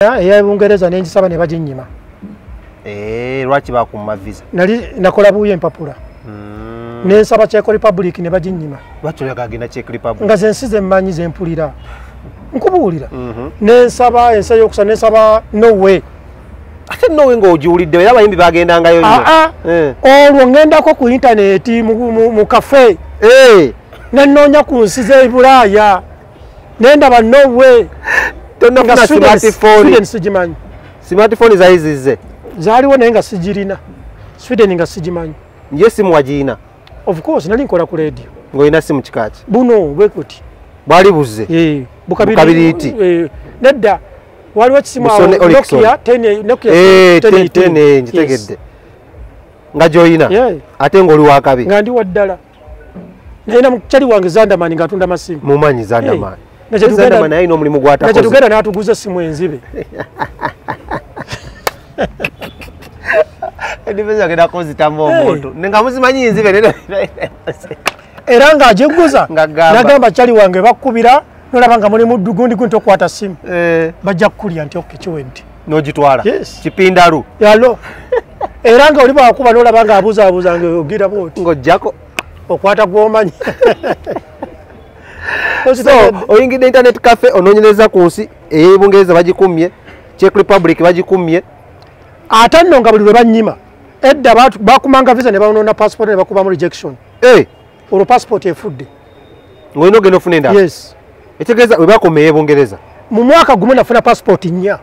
Eya Bungereza nenjisaba ne baginyima. Lwaki bakumma visa? Nali nakola buye empapula. Nensaba Czech Republic ne baginyima. Lwaki oyagala Czech Republic? Nga ze nsi ze mmanyi ze mpulira. Nkubuulira. Nensaba ensi ey'okusa, nensaba Norway. Ate Norway ng'ogiwulidde era abayimbi bagendangayo nnyo. Olwo ŋŋendako ku intaneti mu cafe. Ne nnoonya ku nsi z'e Bulaaya. Ne ndaba Norway. Tonnafuna smartphone. Sweden sigimanyi. Smartphone zaali zizze? Zaaliwo naye nga sigirina. Sweden nga sigimanyi. Ye simu wagiyina? Of course, nali nkola ku radio. Ng'olina simu kika ki? Buno bwe kuti. Bwali buzze? Bukabiriiti? Nedda. Waliwo ekisimu awo Nokia 10, Nokia 10, ngitegedde. Nga gy'olina? Ate ng'oli wa kabi? Nga ndi wa ddala. Nalina mukyali wange Zandaman ng'atunda masimu. Mumanyi Zandaman? Zandaman alina omulimu gw'atakoze. Nga gyetugenda n'atuguza essimu enzibe. Ediveza agenda kunzitamu omuntu. Nga muzimanyi nzibe. Era ng'agiguza n'agamba kyali wange bakkubira nolaba nga mulimu gundi gundi tokwata ssimu. Bajja kukulya nti okay kiwedde. N'ogitwala? Yes. Kipindalu? Yalo. Era nga oli bw'akuba n'olaba ng'abuzaabuza ng'ogira bw'oti. Ng'oggyako. Okwata gw'omanyi. So, oyingidde internet cafe onoonyereza ku nsi ey'e Bungereza bagikumye, Czech Republic bagikumye. Ate nno nga buli lwe bannyima edda bakumanga visa ne banoona passport ne bakubamu rejection. Olwo passport efudde. Ng'olina ogenda ofuna endala? Yes. Ekitegeeza bwe bakoma ey'e Bungereza? Mu mwaka gumu nafuna passport 4.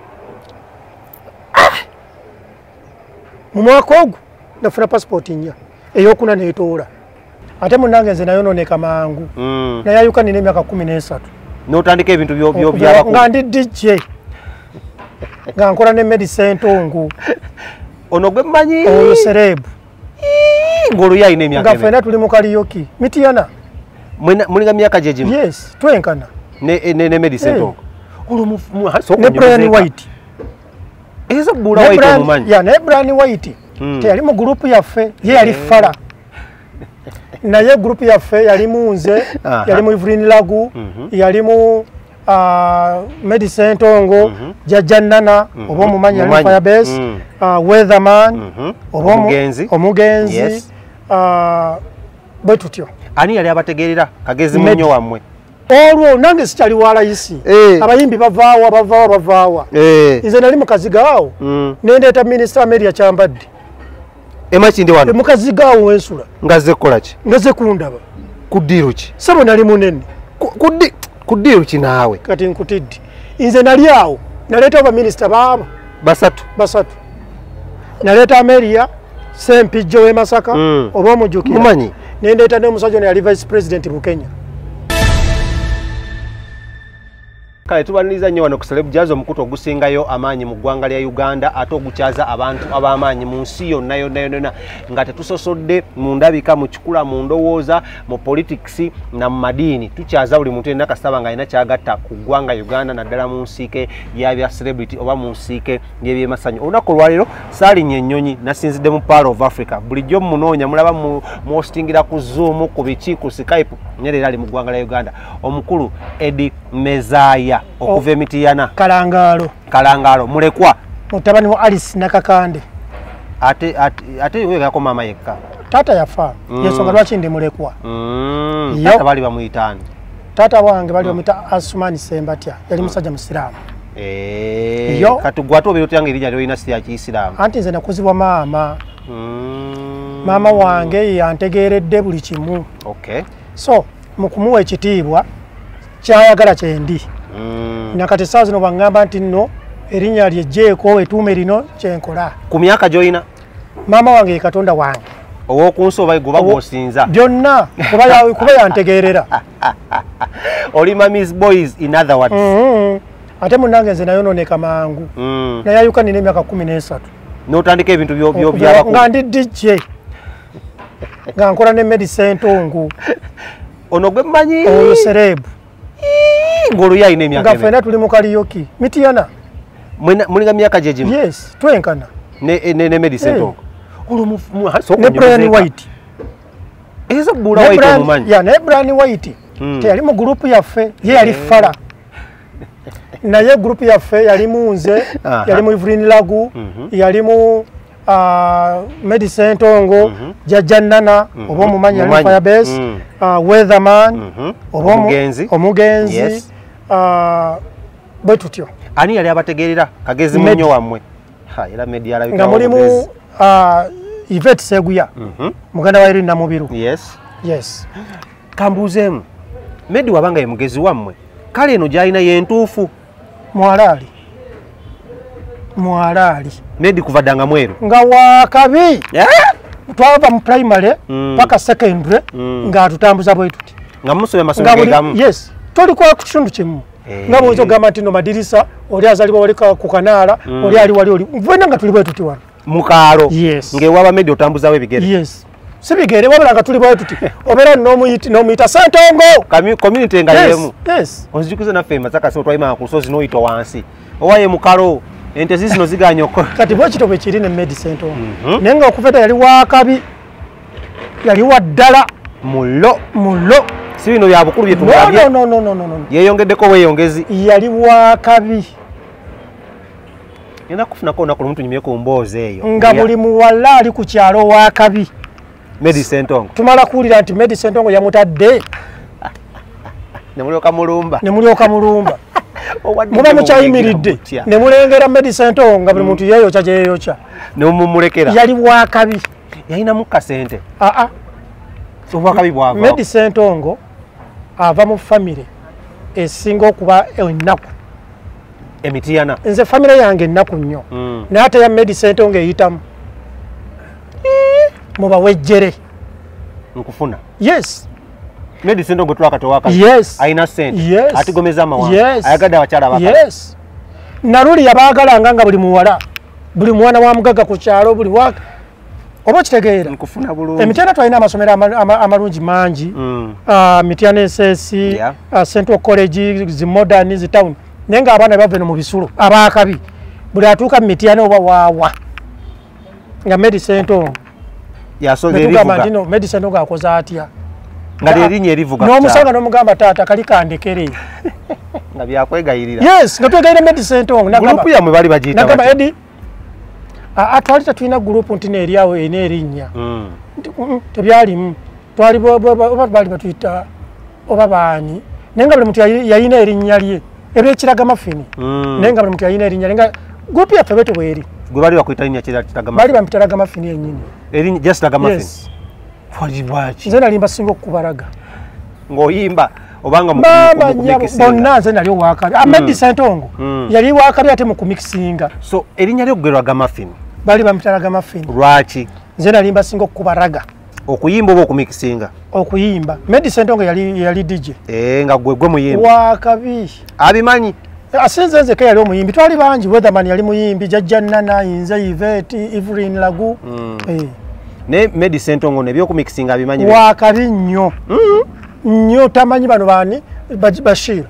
Mu mwaka ogwo nafuna passport 4. Ey'okuna n'etoola. Ate munnange nze nayonooneka mangu. Nayayuka nina emyaka 13. N'otandika ebintu by'abakulu? Nga ndi DJ. Nga nkola ne Medi Ssentongo. Ono gwe mmanyi? Oyo celeb. Ng'olwo ye alina emyaka Nga ffenna tuli mu karaoke. Mityana. Mulinga myaka gye gimu? Yes, twenkana. Ne Medi Ssentongo? Ne Brian White. Ezo Bula White omumanyi? Yeah, ne Brian White. Teyali mu gurupu yaffe, ye yali fala. Naye gurupu yaffe yalimu nze, yalimu Evelyn Lagu, yalimu Medi Ssentongo, Jajja Nana, oba omumanyi yali Firebase, Weatherman, oba omugenzi, bwe tutyo. Ani yali abategeerera kagezi munnyo wammwe? Olwo nange sikyali wa layisi. Abayimbi bavaawa bavaawa bavaawa. Nze nali mu kazigo awo, ne ndeeta Minisita Amelia Kyambadde. Emakindye wano? Mu kazigo awo wensula. Ng'azze kukola ki? Ng'azze kundaba. Ku ddiiru ki? Ssebo nali munene. Ku ddiiru ki naawe? Kati nkutidde. Nze nali awo, naleetawo baminisita baabo. Basatu? Basatu. Naleeta Amelia, Ssempijja w'e Masaka, oba omujjukira. Mumanyi? Ne ndeeta n'omusajja ono yali Vice President Bukenya. Kale tubaniriza nnyo wano ku Celeb Jazz, omukutu ogusingayo amaanyi mu ggwanga lya Uganda ate ogukyaza abantu ab'amaanyi mu nsi yonna yonna yonna nga tetusosodde mu ndabika, mu kikula, mu ndowooza, mu politics na mu madiini. Tukyaza buli muntu yenna kasaba nga alina ky'agatta ku ggwanga Uganda naddala mu nsiike y'abya celebrity oba mu nsiike y'ebyemasanyu. Olunaku olwaleero saalinnya ennyonyi, nasinzidde mu Pearl of Africa. Bulijjo munoonya mulaba muhostingira ku Zoom, ku biki, ku Skype, naye leero ali mu ggwanga lya Uganda. Omukulu Eddie Mezaya okuva e Mityana. Kalangalo. Kalangalo, mulekwa. Mutabani wa Alice Nakakande. Ate wegako maama yekka. Taata yafa. Yensonga lwaki ndi mulekwa. Taata bali bamuyita ani? Taata wange bali bamuyita Asumani Ssembatya. Yali musajja musiraamu. Kati gwe ate obeera otya ng'erinnya ly'olina si lya kiyisiraamu? Anti nze nakuzibwa maama. Maama wange yantegeeredde buli kimu. Okay. So, mu kumuwa ekitiibwa kyayagala kyendi. Nakati essaawa zino bw'aŋŋamba nti nno erinnya lyeggyeko etuume lino kyenkola. Ku myaka gy'olina? Maama wange ye Katonda wange. Ow'oku nsi oba gwe gw'osinza? Byonna kuba yantegeerera. Oli Mummy's boys in other words. Ate munnange nze nayonooneka mangu. Nayayuka nina emyaka 13. N'otandika ebintu by'abakulu? Nga ndi DJ. Nga nkola ne Medi Ssentongo. Ono gwe mmanyi? Oyo celeb. Ng'olwo ye alina emyaka Nga ffenna tuli mu karaoke. Mityana. Mulinga myaka gye gimu? Yes, twenkana. Ne Medi Ssentongo? Ne Brian White. Ezo Bula White omumanyi? Yeah, ne Brian White. Teyali mu gurupu yaffe, ye yali fala. Naye gurupu yaffe yalimu nze, yalimu Evelyn Lagu, yalimu Medi Sentongo, Jajja Nana, oba omumanyi yali Firebase, Weatherman, oba omugenzi, bwe tutyo. Ani yali abategeerera kagezi munnyo wammwe? Era Medi alabika nga mulimu Yvette Seguya, muganda wa Irene Namubiru. Yes. Yes. Kambuuzeemu, Medi wabanga ye mugezi wammwe, kale eno gy'alina ye ntuufu? Mwalaali. Mwalaali. Medi kuva dda nga mweru. Nga wakabi. Twava mu primary paka secondary ng'atutambuza bwe tuti. Nga musomye amasomero ge gamu? Yes. Tulikuwa ku kitundu kimu. Nga bw'oyinza okugamba nti no madirisa, oli azaalibwa wali ku kanaala, oli ali wali oli. Ffenna nga tuli bwe tuti wano. Mu kaalo? Yes. Ng'ewaba Medi otambuzawo ebigere? Yes. Si bigere, wabula nga tuli bwe tuti. Obeera n'omuyita Sentongo. Community nga y'emu. Yes. Onzijukiza naffe e Masaka ssebo twayimanga ku lusozi n'oyita wansi. Owaye mu kalo, ente zizino ziganye okukola. Kati bwe kityo bwe kiri ne Medi Sentongo. Naye nga okuva edda yali wakabi. Yali wa ddala. Mulo. Mulo. Si bino bya bukulu bye tulabye. No, no, no, no, no. Yeeyongeddeko weeyongezi. Yali wakabi. Ngenda kufunako olunaku lumu tunyumye ku mboozi eyo. Nga buli muwala ali ku kyalo wakabi. Medi Sentongo. Tumala kuwulira nti Medi Sentongo yamutadde. Ne mulyoka mulumba. Ne mulyoka mulumba. Muba mukyayimiridde. Ne mulengera Medi Sentongo nga buli muntu yeeyokya gye yeeyokya. Ne mumulekera. Yali wakabi. Yalinamu kasente. Aa. Obwakabi bwava. Medi Sentongo ava mu famire esinga okuba ennaku. Emitiyana. Nze famire yange ennaku nnyo. Naye ate ya Medi Sentongo eyitamu. Mubawejjere. Nkufuna. Yes. Medi Sentongo twaka tewaka. Yes. Alina ssente. Yes. Atigomeza amawanga. Yes. Ayagadde abakyala abakala. Yes. Naluli yabaagalanga nga buli muwala. Buli mwana wa mugagga ku kyalo, buli wa oba okitegeera. Nkufuna bulungi. Emityana twalina amasomero amalungi mangi. Mityana SS, Central College, zi Modern, zi Town. Naye ng'abaana bava eno mu bisulo abaakabi. Buli atuuka mu Mityana oba waawa. Nga Medi Sentongo. Yasoga erivuga. Nti Medi Sentongo akoze atya? Nga lyerinnya erivuga. N'omusanga n'omugamba taata kali kandekere. Nga byakwegayirira. Yes, nga twegayirira Medi Sentongo. Gurupu yammwe baali bagiyita batya? Nagamba Edi, twali tetulina gurupu nti n'eri awo erina erinnya. Tebyalimu. Twali oba baali batuyita oba baani. Naye nga buli muntu yalina erinnya lye. Ebyekiraga mafini. Naye nga buli muntu yalina erinnya lye. Nga gurupu yaffe bwetyo bw'eri. Gwe baali bakuyita linnya Kiragga Mafini? Baali bampita Ragga Mafini yennyini. Erinnya just Ragga Mafini? Yes. Wali lwaki? Nze nali mbasinga okukubaraga. Ng'oyimba obanga mu kumikisinga. Bonna nze nali owakabi. Medi Sentongo yali wakabi ate mu kumikisinga. So erinnya lyo gwe Ragga Mafini? Baali bampita Ragga Mafini. Lwaki? Nze nali mbasinga okukubaraga. Okuyimba oba okumikisinga? Okuyimba. Medi Sentongo yali DJ. Nga gwe muyimbi. Wakabi. Abimanyi? Asinze nze ke yali omuyimbi. Twali bangi. Weatherman yali muyimbi, Jajja Nana, Nze Yvette, Evelyn Lagu. Ne Medi Sentongo n'ebyokumikisinga abimanyi? Wakabi nnyo. Nnyo tamanyi bano baani? Bashir.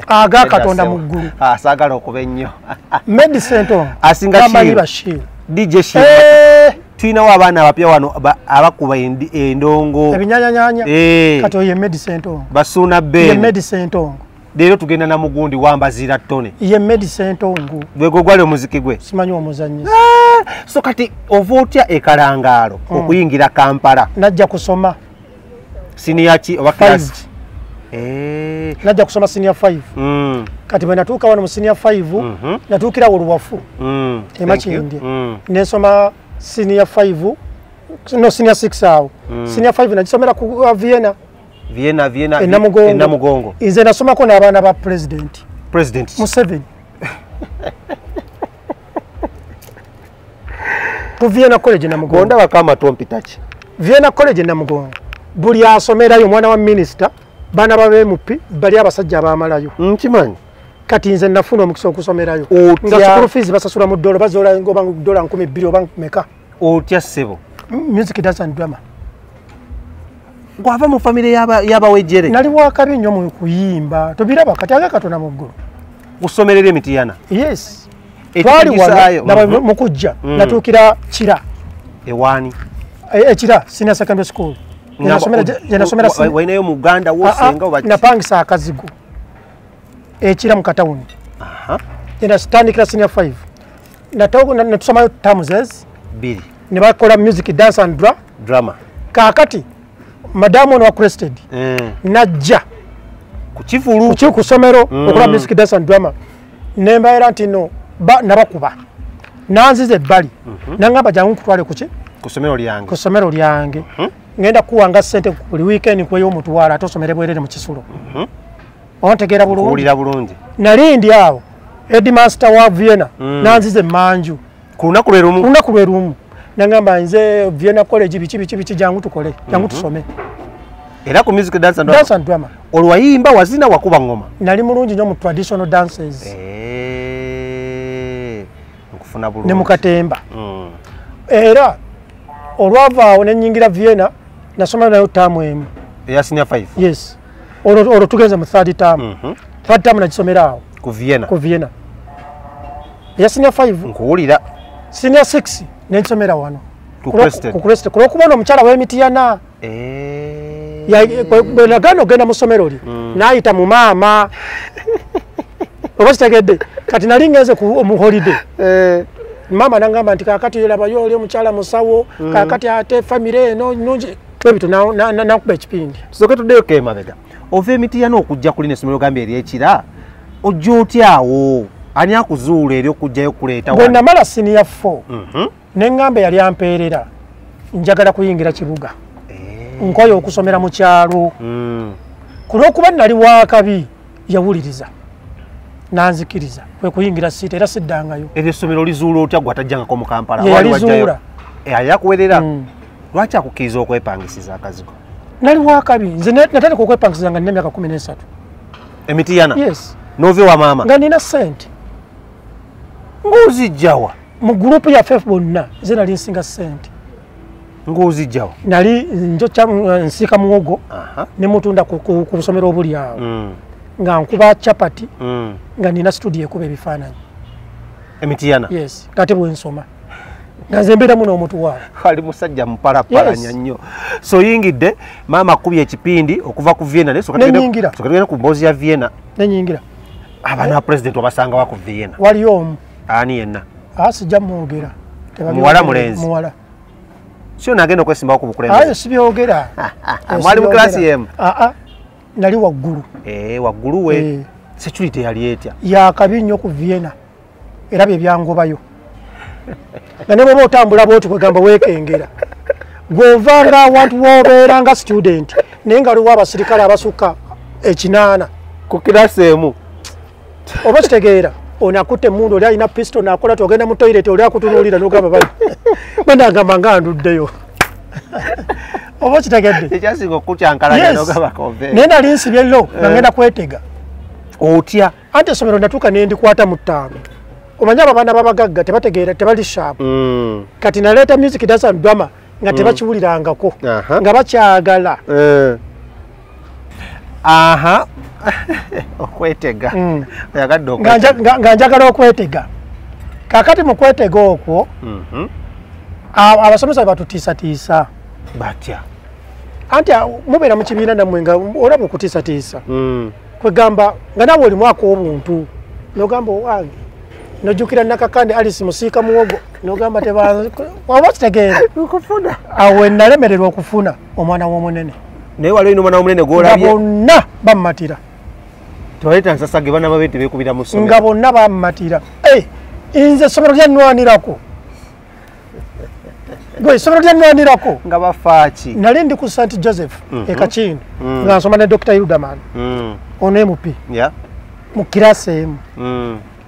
Aga Katonda mu ggulu. Saagala okuba ennyo. Medi Sentongo asinga tamanyi Bashir. DJ Shir. Tulinawo abaana abapya wano abakuba endongo. Ebinyanyanyanya. Kati oyo ye Medi Sentongo. Basuuna Ben. Ye Medi Sentongo. Leero tugenda na mugundi wambazira ttone. Ye Medi Sentongo. Gwe gwali omuziki gwe? Simanyi omuzannyi. So kati ova otya e Kalangaalo okuyingira Kampala? Najja kusoma. Siniya ki oba class ki? Najja kusoma senior 5. Kati bwe natuuka wano mu senior 5, natuukira Oluwafu. E Makindye. Nensoma senior 5, no senior 6 awo. Senior 5 nagisomera ku Vienna. Vienna, Vienna, Namugongo. Nze nasomako n'abaana ba president. President Museveni. Ku Vienna College Namugongo. Gonda bakama tompita ki? Vienna College Namugongo. Buli asomerayo omwana wa minister, baana ba MP bali abasajja abamalayo. Nkimanyi. Kati nze nafuna omukisa okusomerayo. Nga school fees basasula mu dola, bazola ngoba dola 2000 oba meka. Otya ssebo? Music dance and drama. Gwava mu famire y'abawejjere. Nali wakabi nnyo mu kuyimba. Tobiraba kati aga Katonda mu ggulu. Kusomerera Emitiyana? Yes. Twali wano mu kujja natuukira Kira. Ewaani? Ekira senior secondary school. Nasomera walinayo muganda wo senga oba napangisa akazigo. Ekira mu katawuni. Natandikira senior 5. Natusomayo terms bbiri. Ne bakola music, dance and drama. Kaakati madamu ono wa Crested najja ku kivulu ku ssomero okola music, dance and drama. Ne mbaera nti no nabakuba. Nanzize ebbali. Nangamba jangu nkutwale kuki? Ku ssomero lyange. Ku ssomero lyange. Ngenda kuwanga ssente buli weekend nkweyo omutwala ate osomere bwerere mu kisulo. Ontegeera bulungi. Kuwulira bulungi. Nali ndi awo. Headmaster wa Vienna nanzize manju. Ku lunaku lwe lumu. Ku lunaku lwe lumu. Nangamba nze Vienna College biki biki biki jangu tukole. Jangu tusome. Era ku music, dance and drama. Dance and drama. Olwayimba, wazina, wakuba ngoma. Nali mulungi nnyo mu traditional dances. Nkufuna bulungi. Ne mu katemba. Era olwava awo ne nnyingira Vienna nasoma nayo term emu. Eya senior 5. Yes. Olwo tugenze mu third term. Third term nagisomera awo. Ku Vienna. Ku Vienna. Eya senior 5. Nkuwulira. Senior 6 ne nsomera wano. Ku Crested. Ku Crested. Kulwokuba ono omukyala w'emitiyana. Bwe nagaana okugenda mu ssomero lye n'ayita mu maama. Oba kitegedde. Kati nali ngenze mu holiday. Maama n'angamba nti kaakati labayo oli omukyala musawo, kaakati ate famire eno nnungi. Bwe bityo nakuba ekipindi. Tusooke tuddeyo emabega. Ova emitiyana okujja kulina essomero ogambye ery'Ekira, ojja otya awo? Ani akuzuula eri okujjayo okuleeta wano? Bwe namala senior 4 ne ŋŋamba yali ampeerera njagala kuyingira kibuga. Nkoye okusomera mu kyalo. Ku lw'okuba nali waakabi yawuliriza nanzikiriza kwe kuyingira siita era siddangayo. Eryo essomero lizuula otya gwe atajjangako mu Kampala? Ye yalizuula. Yakuwerera. Lwaki akukkiriza okwepangisiza akazigo? Nali waakabi nze natandika okwepangisiza nga nina emyaka 13. Emitiyana? Yes. N'ova ewa maama? Nga nina ssente. Ng'ozijjawa? Mu gurupu yaffe bonna nze nali nsinga ssente. Ng'ozijjawa? Nali njokya nsiika muwogo ne mutunda ku busomero obuli awo. Nga nkuba chapati nga nina studio ekuba ebifaananyi. Emitiyana? Yes. Kati bwe nsoma. Nga nze mbeeramu n'omutuwala. Ali musajja mupalapalanya nnyo. So yingidde maama akubye ekipindi okuva ku Vienna naye soka tugende ku mboozi ya Vienna. Nenyingira. Abaana ba president wabasanga wa ku Vienna. Waliyo omu. Ani yenna? Sijja mwogera. Muwala mulenzi. Muwala. Sio nagenda okwesimbawo ku bukulembeze. Ayo sibyogera. Mwali mu class yemu? Nali waggulu. Waggulu we. Security yali etya? Yakabi nnyo ku Vienna. Era bye byangobayo. Nga ne bw'oba otambula bw'oti kwegamba weekengera. Gw'ovanga awantu w'obeera nga student naye nga waliwo abasirikale abasukka 8 ku kirasi emu. Oba kitegeera. Ono akutte emmundu, oli alina pistol n'akola togenda mu toilet oli akutunuulira n'ogamba bali. Bwe nga nduddeyo. Oba kitegedde. Ekyasinga okukyankalanya n'ogamba konve. Naye nali nsibye lo nga ngenda kwetega. Otya? Anti essomero natuuka ne ndikwata mu 5. Omanyi abo abaana b'abagagga tebategeera, tebali sharp. Kati naleeta music, dance and drama nga tebakiwulirangako. Nga bakyagala. Okwetega. Oyagadde okwetega. Nga njagala okwetega. Kaakati mu kwetega okwo abasomesa batutiisatiisa. Batya? Anti mubeera mu kibiina nammwe nga olaba okutiisatiisa. Kwegamba nga naawe olimu ak'obuntu n'ogamba owange nojjukira Nakakande Alice musiika muwogo n'ogamba oba kitegeera. Okufuna. Awo nalemererwa okufuna omwana w'omunene. Naye wali olina omwana w'omunene gw'olabye? Nga bonna bammatira. Tewaleeta nsasage baana babe tebeekubira mu ssomero. Nga bonna bammatira. Nze essomero lyannwanirako. Gwe essomero lyannwanirako. Nga bafa ki? Nali ndi ku St Joseph e Kakindu nga nsoma ne Dr. Hilderman. Ono MP. Mu kirasi emu.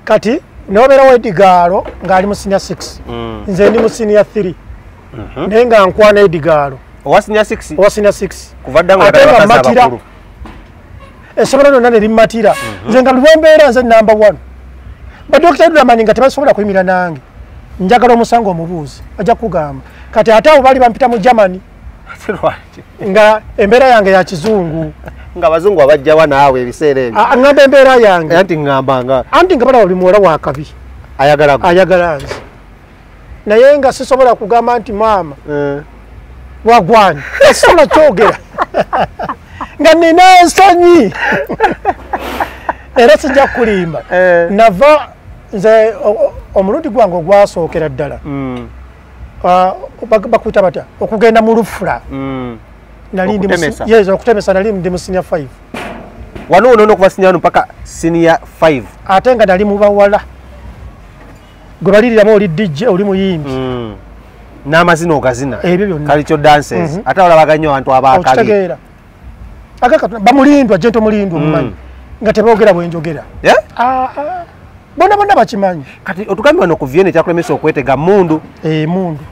Kati ne wabeerawo Edigaalo ng'ali mu senior 6. Nze ndi mu senior 3. Naye nga nkwana Edigaalo. Owa senior 6? Owa senior 6. Kuva dda nga abakazi abakulu. Essomero lyonna ne limmatira. Nze nga lwembeera nze number 1. Ba Dr. Hilderman nga tebasobola kuyimira nange. Njagala omusango omubuuzi ajja kugamba. Kati ate abo baali bampita mu Germany. Nga embeera yange ya kizungu. Nga abazungu abajjawa naawe ebiseera ebyo. Ngamba embeera yange. Anti ngamba nga. Anti nga balaba buli muwala wa kabi. Ayagala gwe. Ayagala nze. Naye nga sisobola kugamba nti maama. Wagwani. Sisobola kyogera. Nga nina ensonyi. Era sijja kulimba. Nava nze omulundi gwange ogwasookera ddala. Bakuyita batya okugenda mu lufula. Nali ndi yes, okutemesa nali ndi mu senior 5. Wano ono okuva senior 1 mpaka senior 5. Ate nga nali mu bawala. Gwe baliriramu oli DJ oli muyimbi. N'amazina ogazina. Ebyo byonna. Culture dances. Ate olabaga nnyo abantu abaakabi. Okitegeera. Akaka bamulindwa jento mulindwa omumanyi. Nga teboogera bwe njogera. Bonna bonna bakimanyi. Kati otugambye wano ku Vienna ekyakulemesa okwetega mundu. Mundu.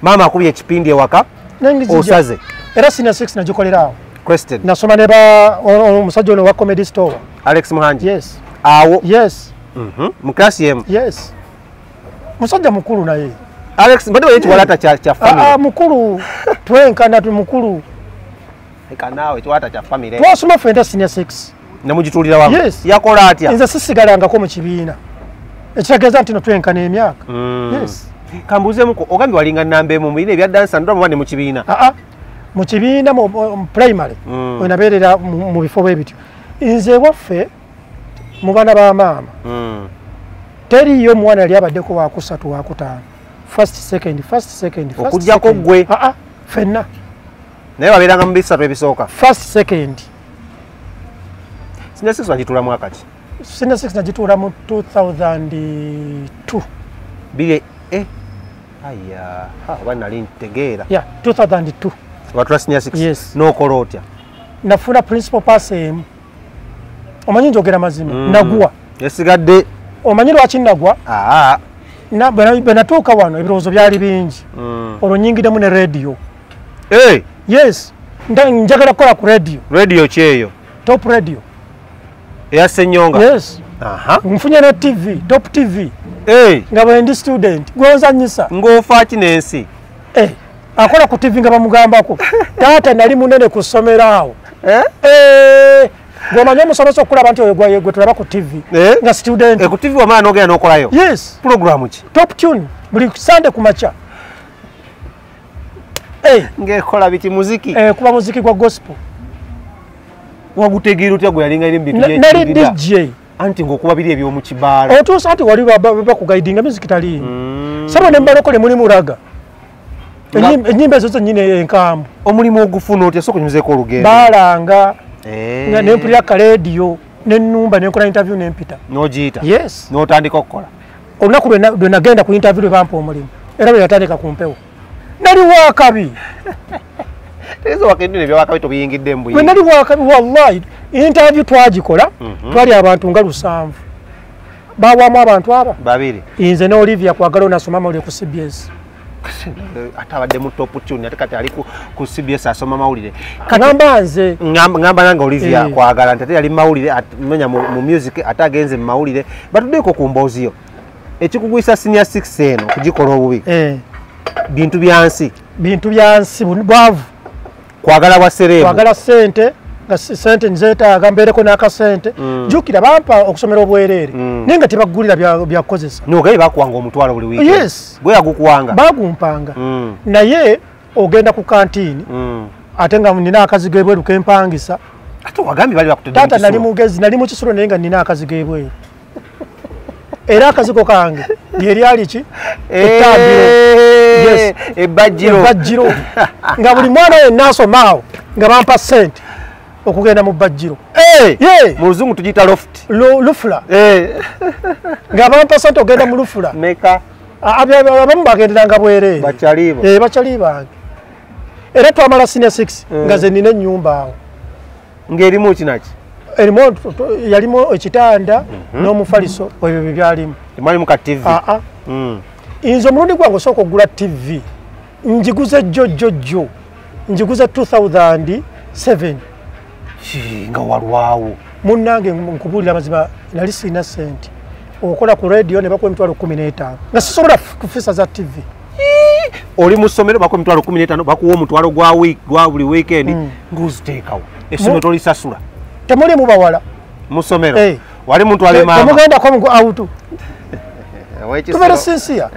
Maama akubye ekipindi ewaka. Osaze. Era senior 6 nagikolera awo. Crested. Nasoma ne ba omusajja ono wa comedy store. Alex Muhangi. Yes. Awo. Yes. Mu class yemu. Yes. Musajja mukulu naye. Alex mbadde wewe kiwalata cha family. Mukulu. Twenkana tu mukulu. Eka naawe kiwalata cha family. Twasoma ffenna senior 6. Ne mugituulira wamu. Yes. Yakola atya? Nze sisigalangako mu kibiina. Ekitegeeza nti no twenkana emyaka. Yes. Kambuuzeemuko ogambye walinga nnamba emu muyina ebya dansa ndaba ne mu kibiina. Mu kibiina mu primary wenabeerera mu bifo bwe bityo. Nze waffe mu baana ba maama. Teriiyo omwana yali abaddeko wakusatu wakutaano. First, second, first, second, first. Okuggyako ggwe. Ffenna. Naye babeeranga mu bisatu ebisooka. First, second. Senior 6 wagituula mwaka ki? Senior 6 nagituula mu 2002. Biri aya, oba nali ntegeera. Yeah, 2002. Watula senior 6. Yes. N'okola otya? Nafuna principal pass emu. Omanyi njogera mazima. Nagwa. Yasigadde. Omanyi lwaki nagwa? Bwe natuuka wano ebirowoozo byali bingi. Olwo nnyingiddemu ne radio. Yes. Njagala kukola ku radio. Radio ki eyo? Top radio. Eya Ssenyonga? Yes. Nfunye ne TV, Top TV. Nga bwe ndi student, gwonzannyisa. Ng'ofa ki n'ensi? Akola ku TV nga bamugambako. Taata nali munene ku ssomero awo. Gw'omanyi omusomesa okulaba nti oyo gwe tulaba ku TV. Nga student. Ku TV wamala n'ogenda n'okolayo? Yes. Program ki? Top Tune. Buli Sunday ku makya. Ng'ekola biki muziki? Kuba muziki gwa gospel. Wagutegeera otya gwe yalinga eri mu bintu Nali DJ. Anti ng'okuba biri eby'omu kibaala. Otuusa anti wali bakugaidinga muziki taliimu. Saba ne mbalokole mulimu raga. Ennyimba ezo zennyini enkambu. Omulimu ogufuna otya? Sooka onyumizeeko olugendo. Baalanga. Ne mpulira ka radio ne nnumba ne nkola interview ne mpita. N'ogiyita? Yes. N'otandika okukola? Olunaku lwe nagenda ku interview lwe bampa omulimu. Era lwe natandika ku mpewo. Nali wakabi. Tegeeza wakendine ebya wakabi tobiyingidde mu buyingi. Bwe nali wakabi wallahi interview twagikola twali abantu nga 7. Bawamu abantu aba? Babiri. Nze ne Olivia Kwagala onasoma amawulire ku CBS. Ate abadde mu Top Tune ate kati ali ku CBS asoma mawulire. Ngamba nze. Ngamba nange Olivia Kwagala nti ate yali mawulire menya mu music ate agenze mu mawulire. Batuddeko ku mboozi yo. Ekikugwisa senior 6 eno kugikola obubi. Bintu bya nsi. Bintu bya nsi bwavu. Kwagala bwa serebu. Kwagala ssente nga ssente nzeetaaga mbeereko n'akasente. Jjukira bampa okusomera obwereere. Naye nga tebaggulira bya kukozesa. N'ogaye bakuwanga omutwalo buli wiiki. Yes. Gwe yagukuwanga. Bagumpanga. Naye ogenda ku kantiini. Ate nga nina akazigo ebweru ke mpangisa. Ate wagambye bali bakutedde mu Taata kisulo. nali mugezi, nali mu kisulo naye nga nina akazigo ebweru. Era akazigo kange lye lyali ki? Ettambiro. Yes. Ebbajjiro. Ebbajjiro. Nga buli mwana yenna asoma awo nga bampa ssente okugenda mu bbajjiro. Mu luzungu tugiyita loft. Lufula. Nga bampa ssente okugenda mu lufula. Meka. Abamu bagenderanga bwereere. Bakyalibo. Bakyali bange. Era twamala senior 6 nga ze nina ennyumba awo. Ng'erimu ki naki? Erimu yalimu ekitanda n'omufaliso ebyo bye byalimu. Temwalimu ka TV? Nze omulundi gwange osooka okugula TV njiguze jjo njiguze 2007. Nga walwawo. Munnange nkubuulira amazima nali sirina ssente. Okola ku radio ne bakuwa emitwalo 15 nga sisobola kufisa za TV. Oli mu ssomero bakuwa emitwalo 15 bakuwa omutwalo gwa week gwa buli weekend ng'oziteekawo. Essomero tolisasula. Temulimu bawala. Mu ssomero. Wali muntu ale maama. Temugendako mu auto. Tubeere sincere.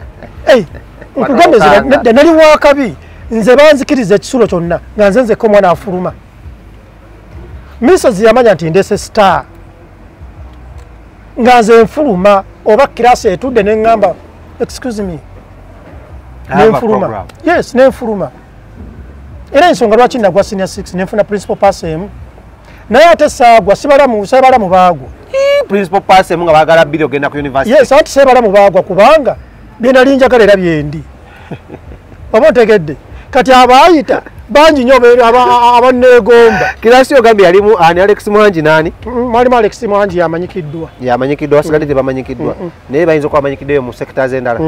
Nkugambe nze nali wakabi. Nze banzikiriza ekisulo kyonna nga nze nzekka omwana afuluma. Misozi yamanya nti ndese star. Nga nze nfuluma oba kirasi etudde ne ŋŋamba excuse me, nenfuluma. Yes, nenfuluma. Era ensonga lwaki nagwa senior 6 nenfuna principal pass emu, naye ate saagwa, sibalamu baagwa. Principal pass emu nga baagala bbiri ogenda ku university. Yes, anti sibalamu baagwa kubanga bye nali njagala era byendi. Oba ontegedde? Kati abaayita bangi nnyo abanneegomba. Kirasi ogambye yalimu ani? Alex Muhangi nani? Mwalimu Alex Muhangi yamanyikiddwa. Yamanyikiddwa, basigadde tebamanyikiddwa. Naye bayinza okuba bamanyikiddwa mu sectors endala.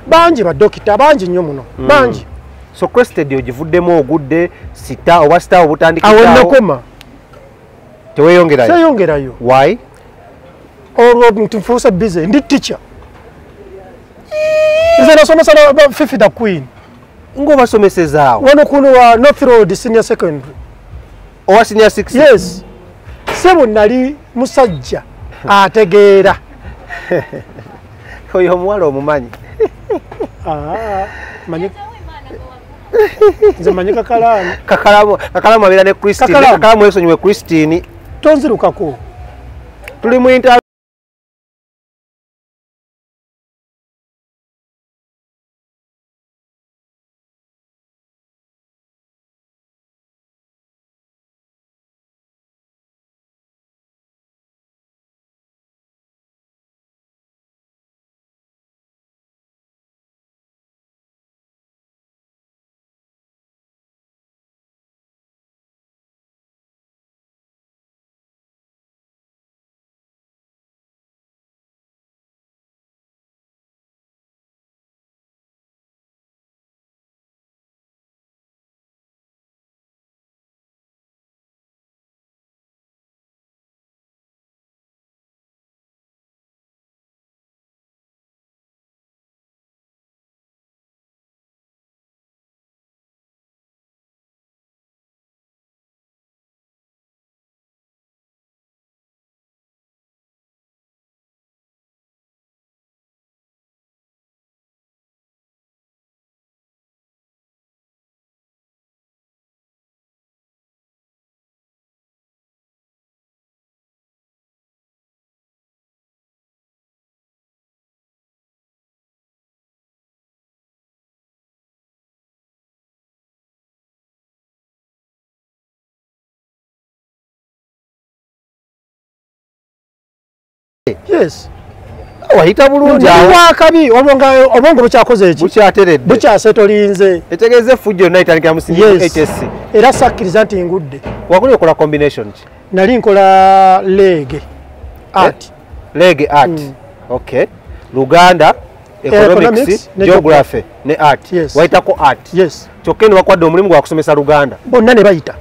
Bangi badokita, bangi nnyo muno. Bangi. So Crested ogivuddemu ogudde sita oba sita obutandikidde awo. Awo nakoma. Teweeyongerayo? Seeyongerayo. Why? Olwo nti nfuuse busy, ndi teacher. Nze nasomesa na Fifi the Queen. Ng'obasomesezaawo? Wano kuno wa North Road Senior Secondary. Owa senior 6? Yes. Ssebo nali musajja ategeera. Oyo omuwala omumanyi? Nze manyi Kakalamu. Kakalamu abeera ne Christine. Kakalamu yesonyiwe Christine. Tonzirukako. Tuli mu Yes. Wayita bulungi awo. Wakabi obwongo bukyakoze eki? Bukyateredde. Bukyasetolinze. Etegeeza effujjo yonna etandikira mu senior HSC. Era sakkiriza nti ngudde. Wakuli okola combination ki? Nali nkola lege art. Lege art. Okay. Luganda, economics, geography ne art. Wayitako art. Yes. Kyokka eno bakwadde omulimu gwa kusomesa Luganda. Bonna ne bayita.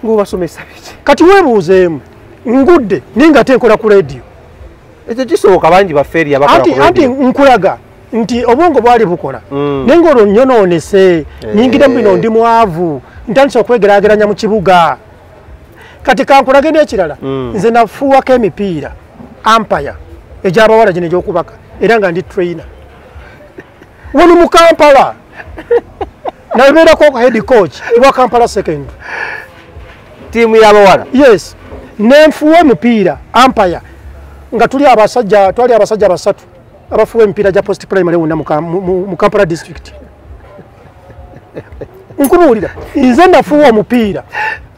Ng'obasomesa biki? Kati weebuuzeemu ngudde ninga ate nkola ku radio. Ekyo kisoboka bangi bafeeri abakola ku radio. Anti nkulaga nti obwongo bwali bukola. Naye ng'olwo nnyonoonese, nnyingidde mu bino ndi mwavu, ntandise okwegeraageranya mu kibuga. Kati kankulage n'ekirala, nze nafuuwako emipiira ampaya egy'abawala gino egy'okubaka era nga ndi trainer. Wano mu Kampala nabeerako head coach wa Kampala Secondary. Ttiimu y'abawala? Yes. Nenfuuwa emipiira ampaya nga tuli abasajja, twali abasajja basatu abafuuwa emipiira gya post primary wonna mu Kampala district. Nkubuulira nze nafuuwa omupiira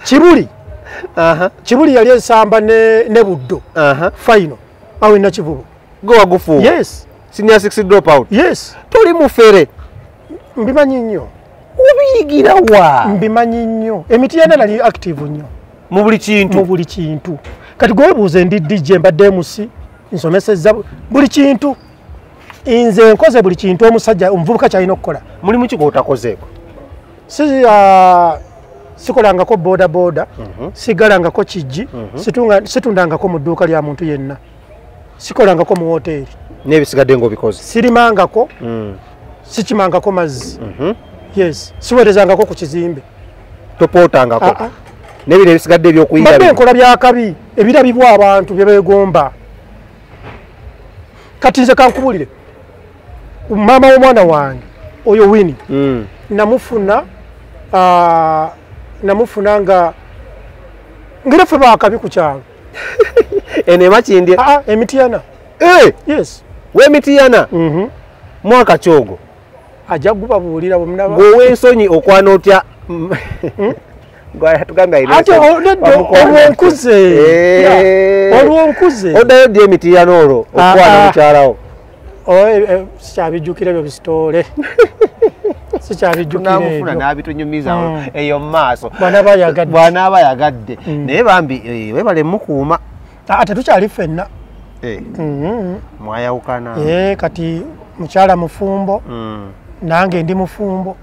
Kibuli. Kibuli yali esamba ne Buddo. Final awo Nakivubo. Gwe wagufuuwa? Yes. Senior 6 drop out? Yes. Toli mufere? Mbimanyi nnyo. Obiyigira wa? Mbimanyi nnyo. Emityana nali active nnyo. Mu buli kintu? Mu buli kintu. Kati gwebuuze ndi DJ, mbadde MC, nsomesezza buli kintu. Nze nkoze buli kintu omusajja omuvubuka ky'alina okukola. Mulimu ki gw'otakozeeko? Sikolangako boda boda, sigalangako kijji, situndangako mu dduuka lya muntu yenna. Sikolangako mu woteeri. N'ebisigadde ng'obikoze? Sirimangako, sikimangako mazzi. Yes, siweerezangako ku kizimbe. Topootangako? N'ebiro ebisigadde ebyokuyiga? Mbadde nkola byakabi, ebirabibwa abantu bye beegomba. Kati nze kankubulire, maama w'omwana wange oyo Winnie, namufuna nga ngera ffe baakabi ku kyalo. Ene Makindye? Emitiana. Yes. W'Emitiana? Mwaka kyogo ajja kubabuulira bwe munaba. Gwe ow'ensonyi okwana otya? Ate olwonkuze. Olwonkuze. Oddayo ddi Emitiana olwo okwana mukyalawo? Sikyabijjukira ebyo bisitoole. Sikyabijjukira ebyo. N'abitunyumiza eyo mu maaso. Bw'anaaba yagadde. Bw'anaaba yagadde. Naye bambi weebale mukuuma. Ate tukyali ffenna. Mwayawukana. Kati mukyala mufumbo. Nange ndi mufumbo.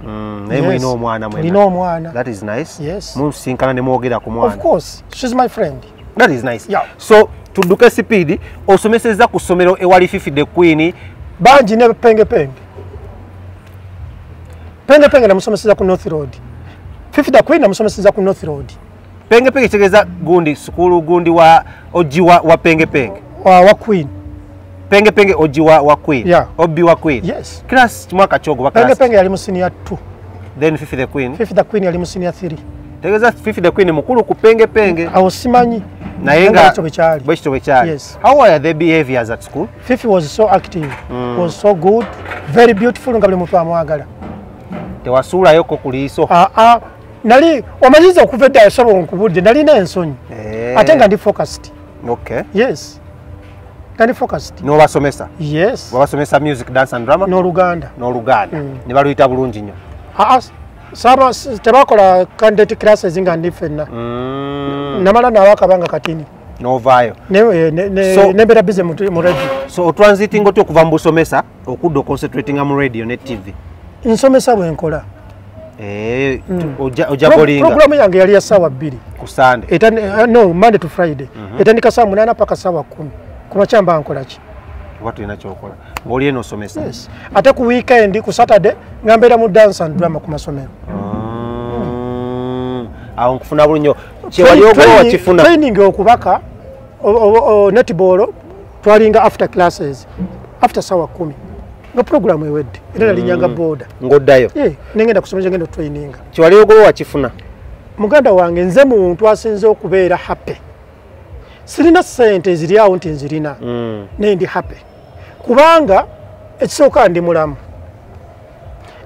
Naye mulina omwana mwena. Tulina omwana. That is nice. Yes. Musinkana ne mwogera ku mwana. Of course. She's my friend. That is nice. Yeah. So tudduke sipiidi, osomesezza ku ssomero ewali Fifi the Queen. Bangi ne Penge Penge. Penge Penge namusomeseza ku North Road. Fifi the Queen namusomeseza ku North Road. Penge Penge kitegeeza gundi sukulu gundi wa oji wa Penge Penge. Wa Queen. Penge Penge oji wa Queen. Yeah. Obi wa Queen. Yes. Class mwaka chogo wa class. Penge Penge yali mu senior 2. Then Fifi the Queen. Fifi the Queen yali mu senior 3. Tegeeza Fifi the Queen mukulu ku Penge Penge. Awo simanyi. Naye nga bwekityo bwe kyali. Yes. How were the behaviors at school? Fifi was so active, was so good, very beautiful nga buli muntu amwagala. Tewasuulayoko ku liiso? Nali omanyiza okuva edda yasobola nkubudde nalina ensonyi. Ate nga ndi focused. Okay. Yes. Nga ndi focused. N'obasomesa? Yes. Wabasomesa music, dance and drama? N'Oluganda. N'Oluganda. Ne baluyita bulungi nnyo. Saba tebakola candidate classes nga ndi ffenna. Namala naawakabanga katini. N'ovaayo. Nembeera busy mu radio. So otransitinga otya okuva mu busomesa okudda oconcentratinga mu radio ne TV? Nsomesa bwe nkola. Ojja bolinga. Programu yange yali ya ssaawa 2. Ku Sunday? No, Monday to Friday. Etandika ssaawa 8 paka ssaawa 10. Kumakya mba nkola ki? Oba tolina ky'okola. Ng'oli eno osomesa. Yes. Ate ku weekend, ku Saturday, nga mbeera mu dance and drama ku masomero. Awo nkufuna bulungi nnyo. Kyewali ogoba wakifuna. Training okubaka, netball, twalinga after classes, after ssaawa 10. Nga programu ewedde, era nalinyanga boda. Ng'oddayo? Nengenda kusomesa ngenda traininga. Kyewali ogoba wakifuna? Muganda wange nze muntu asinze okubeera happy. Sirina ssente eziri awo nti nzirina. Naye ndi happy. Kubanga ekisooka ndi mulamu.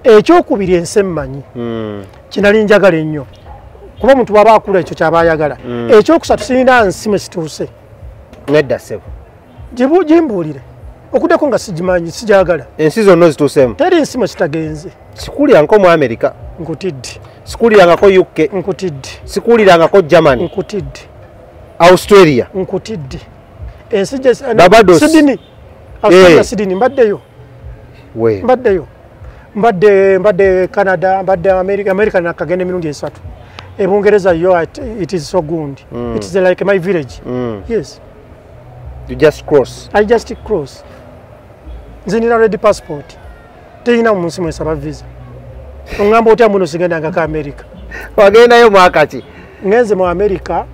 Ekyokubiri ensi emmanyi. Kinali njagala ennyo. Kuba omuntu bw'aba akula ekyo ky'aba ayagala. Ekyokusatu sirina nsi mwe situuse. Nedda ssebo. Gimbuulire. Okuddako nga sigimanyi, sijagala. Ensi zonna ozituuseemu? Teri nsi mwe sitagenze. Sikuulirangako mu America. Nkutidde. Sikuulirangako UK. Nkutidde. Sikuulirangako Germany. Nkutidde. Australia. Nkutidde. Ensi gye Barbados. Sydney. Australia, Sydney mbaddeyo. Mbaddeyo. Mbadde Canada, mbadde America, America nakagenda emirundi 3. E Bungereza yo it is so good. It is like my village. Yes. You just cross. I just cross. Nze nina red passport. Terina mu nsi mwesaba visa. Ongamba otya muno sigendanga ka America. Wagendayo mwaka ki? Ngenze mu America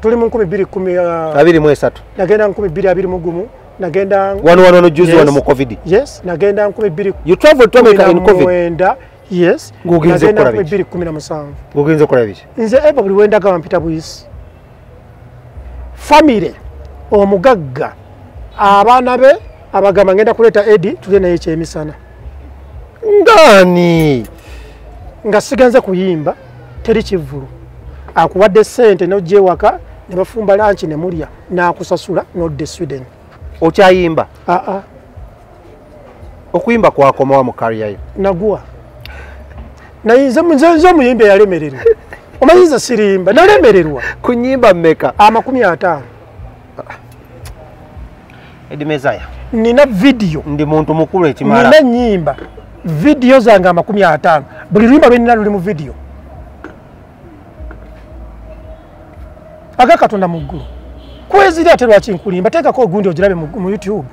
tuli mu 2023. Nagenda 2021. Nagenda wano juzi wano mu COVID. Yes, nagenda 20. You traveled to America in COVID. Yes. Ngugenze nagenda kukola biki? 2017. Ngugenze kukola biki? Nze eba buli wendaga wampita buyisi. Family omugagga abaana be abagamba ngenda kuleeta Eddie tulye naye ekyemisana. Ngani? Nga sigenze kuyimba teri kivvulu. Akuwadde ssente n'ojja ewaka ne bafumba lunch ne mulya n'akusasula n'odda Sweden. Okyayimba? Okuyimba kwakomawa mu career yo? Naguwa. Naye nze omuyimbi eyalemererwa. Omanyi nze sirimba, nalemererwa. Ku nnyimba mmeka? 50. Eddie Mezaya. Nina video. Ndi muntu mukulu ekimala. Nina nnyimba. Video zange 50. Buli luyimba lwe nina luli mu video. Aga Katonda mu ggulu. Kweziri ate lwaki nkulimba, teekako ogundi ogirabe mu YouTube.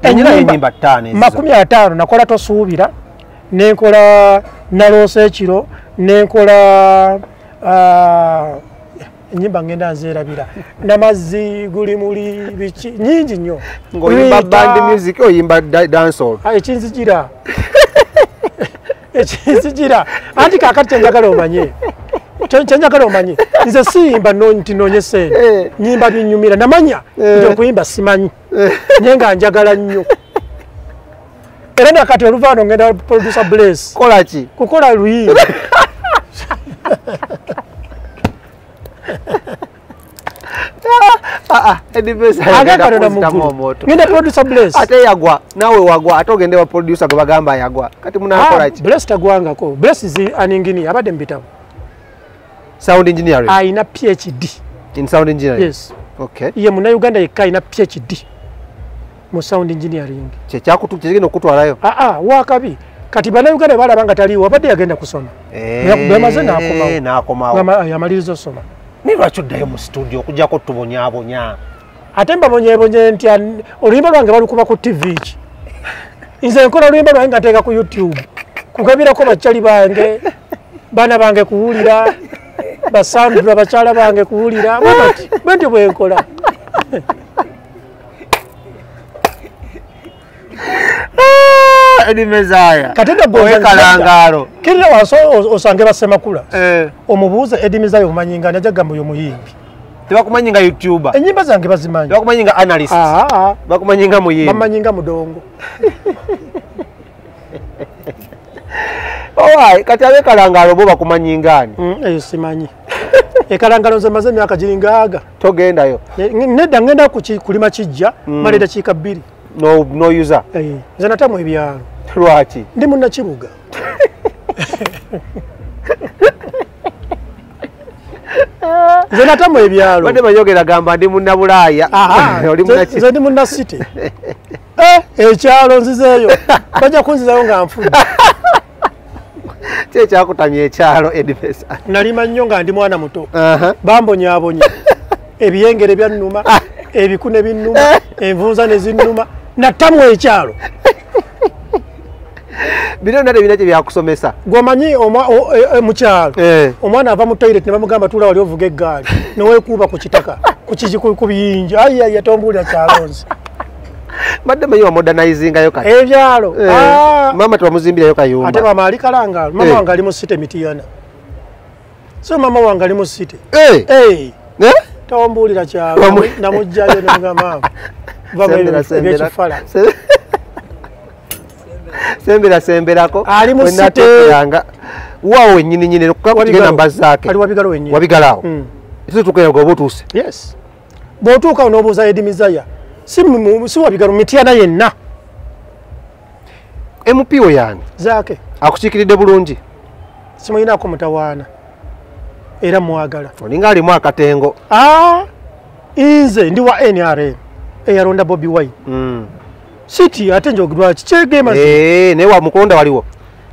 Ennyimba 5 ezizo. 50 nakola tosuubira, nenkola naloosa ekiro, nenkola ennyimba ngenda nzeerabira. Namazzi guli muli biki nyingi nnyo. Ng'oyimba band music oyimba dancehall. Ekinzijira. Ekinzijira. Anti kaakati kye njagala omanye. Kyenjagala omanye nze siyimba nti noonye sente, nyimba binyumira, namanya nti okuyimba simanyi, naye nga njagala nnyo. Era nakati oluvaano ngenda producer Blaze. Kola ki? Kukola luyimba. Ngenda producer Blaze. Ate yagwa, nawe wagwa, ate ogende wa producer gwe bagamba yagwa. Kati munakola ki? Blaze tagwangako. Blaze is an engineer, abadde mu bitabo. Sound engineering. Ayina PhD. In sound engineering? Yes. Okay. Ye munnayuganda yekka ayina PhD mu sound engineering. Kyekigenda okutwalayo? Wakabi. Kati bannayuganda balaba nga taliiwo, abadde yagenda kusoma. Bamaze n'akomawo. Yamaliriza osoma. Naye lwaki oddayo mu studio okuggyako tubonyaabonya? Ate mbabonyeebonye nti oluyimba lwange balukuba ku TV ki? Nze nkola oluyimba lwange nga nteeka ku YouTube. Kugabirako bakyali bange, baana bange kuwulira, basandula bakyala bange kuwulira, bwe bati bwe ntyo bwe nkola. Eddie Mezaya. Katenda Owekalangalo. Kirira waso osange basemakula. Omubuuze Eddie Mezaya omumanyi nga ajja gamba oyo muyimbi. Tebakumanyi nga YouTuber. Ennyimba zange bazimanyi. Tebakumanyi nga analyst. Bakumanyi nga muyimbi. Bamanyi nga mudongo. Owai, kati abekalangalo bo bakumanyi ngani? Eyo simanyi. Ekalangalo nze maze emyaka giringaaga. Togendayo. Nedda ngenda kulima kijja, mala eddakiika 2. No user. Nze natamu ebyalo. Lwaki? Ndi munnakibuga. Nze natamu ebyalo. Badde bayogera gamba ndi munnabulaaya. Nze ndi munna city. Ekyalo nzizeeyo. Bajja kunzizayo nga nfudde. Ki ekyakutamya ekyalo Eddie Mezaya? Nalima nnyo nga ndi mwana muto. Bambonyaabonya. Ebiyengere byannuma, ebiku ne binnuma, envunza ne zinnuma. Natamu ekyalo. Bino byonna tebirina kye byakusomesa. Gw'omanyi mu kyalo omwana ava mu toilet ne bamugamba tuula wali ovuga eggaali ne weekuuba ku kitaka ku biyinja. Ayi tombuulira kyalo nze. Badde manyi wamodernizingayo kati. Ebyalo. Maama tebamuzimbirayo kayumba. Ate maama ali Kalangalo. Maama wange ali mu city Mityana. So maama wange ali mu city. Tombuulira kyalo. Namuggyayo ne mugamba maama. Ebyekifala. Sembera semberako. Ali mu city. Waawo wennyini nnyini kugenda mbazaake. Ali Wabigalo wennyini. Wabigalo awo. Ese tuukira gwe oba otuuse. Yes. Bw'otuuka n'obuuza Eddie Mezaya. Si Wabigalo Mityana yenna. MP we yani? Zaake. Akukiikiridde bulungi? Simuyinaako mutawaana. Era mwagala. Olinga alimu akatengo. Nze ndi wa NRM. Eyalonda Bobi Wine. City ate njogedwa kikyegema. Naye wa mukulonda waliwo?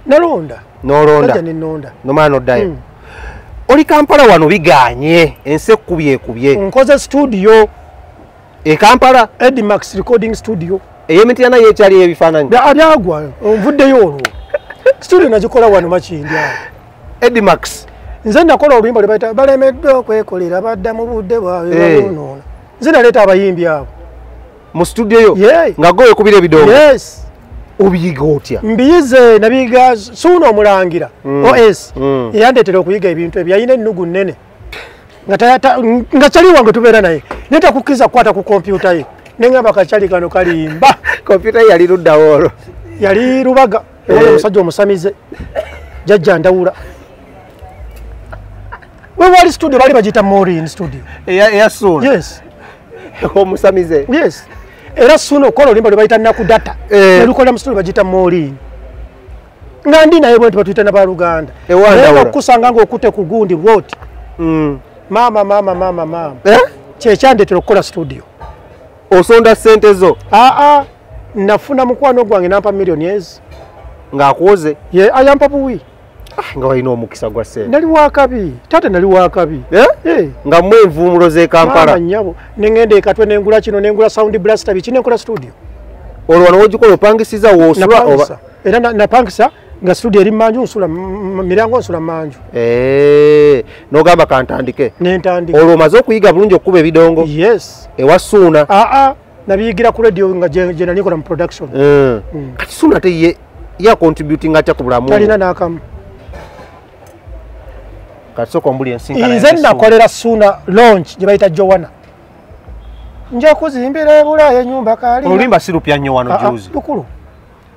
Nalonda. N'olonda. Najja ne nnonda. Nomala n'oddayo. Oli Kampala wano biganye, ensi ekkubye ekubye. Nkoze studio. E Kampala? Eddie Max Recording Studio. Ey'emityana yeekyali ebifaananyi? Byagwa, nvuddeyo olwo. Studio nagikola wano Makindye awo. Eddie Max. Nze nakola oluyimba lwe bayita balemeddwa okwekolera badda mu budde bwabwe balwonoona. Nze naleeta abayimbi abo. Mu studio yo? Nga gwe weekubira ebidongo? Yes. Obiyiga otya? Mbiyize nabiyiga Suuna Omulangira OS. Yandeetera okuyiga ebintu ebyo, yalina ennugu nnene. Nga kyali wange tubeera naye. Naye takukkiriza kukwata ku kompyuta ye. Ne ngamba kakyali kano kalimba. Kompyuta ye yali luddawo olwo? Yali Lubaga. Ewali omusajja omusamize. Jjajja Ndawula. We wali studio bali bagiyita Maureen studio. Eya Suuna? Yes. Omusamize? Yes. Era Suuna okukola oluyimba lwe bayita Nakudata. Ne lukolera mu studio bagiyita Maureen. Nga ndi naye bwe nti batuyita n'abaluganda. Naye okukusanga ng'okutte ku gundi bw'oti. Maama maama maama maama. Kyekyandeetera okukola studio. Osonda ssente zo? Nafuna mukwano gwange n'ampa miliyoni ezi. Ng'akuwoze? Ye ayampa buwi. Nga walina omukisa gwa ssente. Nali wakabi. Taata nali wakabi. Nga mmwe envuumulo z'e Kampala. Maama nnyabo. Ne ngenda e Katwe ne ngula kino ne ngula sound blaster biki ne nkola studio. Olwo wano w'ogikola opangisiza w'osula oba? Era napangisa nga studio eri mmanju nsula miryango nsula mmanju. N'ogamba kantandike. Ne ntandika. Olwo omaze okuyiga bulungi okukuba ebidongo? Yes. Ewa Suuna? Nabiyigira ku radio nga gye nali nkola mu production. Kati Suuna ate ye acontributing atya ku bulamu? Talina n'akamu. Kasoko mbuli ensinkana. Nze nakolera Suna launch gye bayita Joanna. Nja kuzimbira ebulaaya ennyumba kaali. Oluyimba si lupya nnyo wano juzi. Lukulu.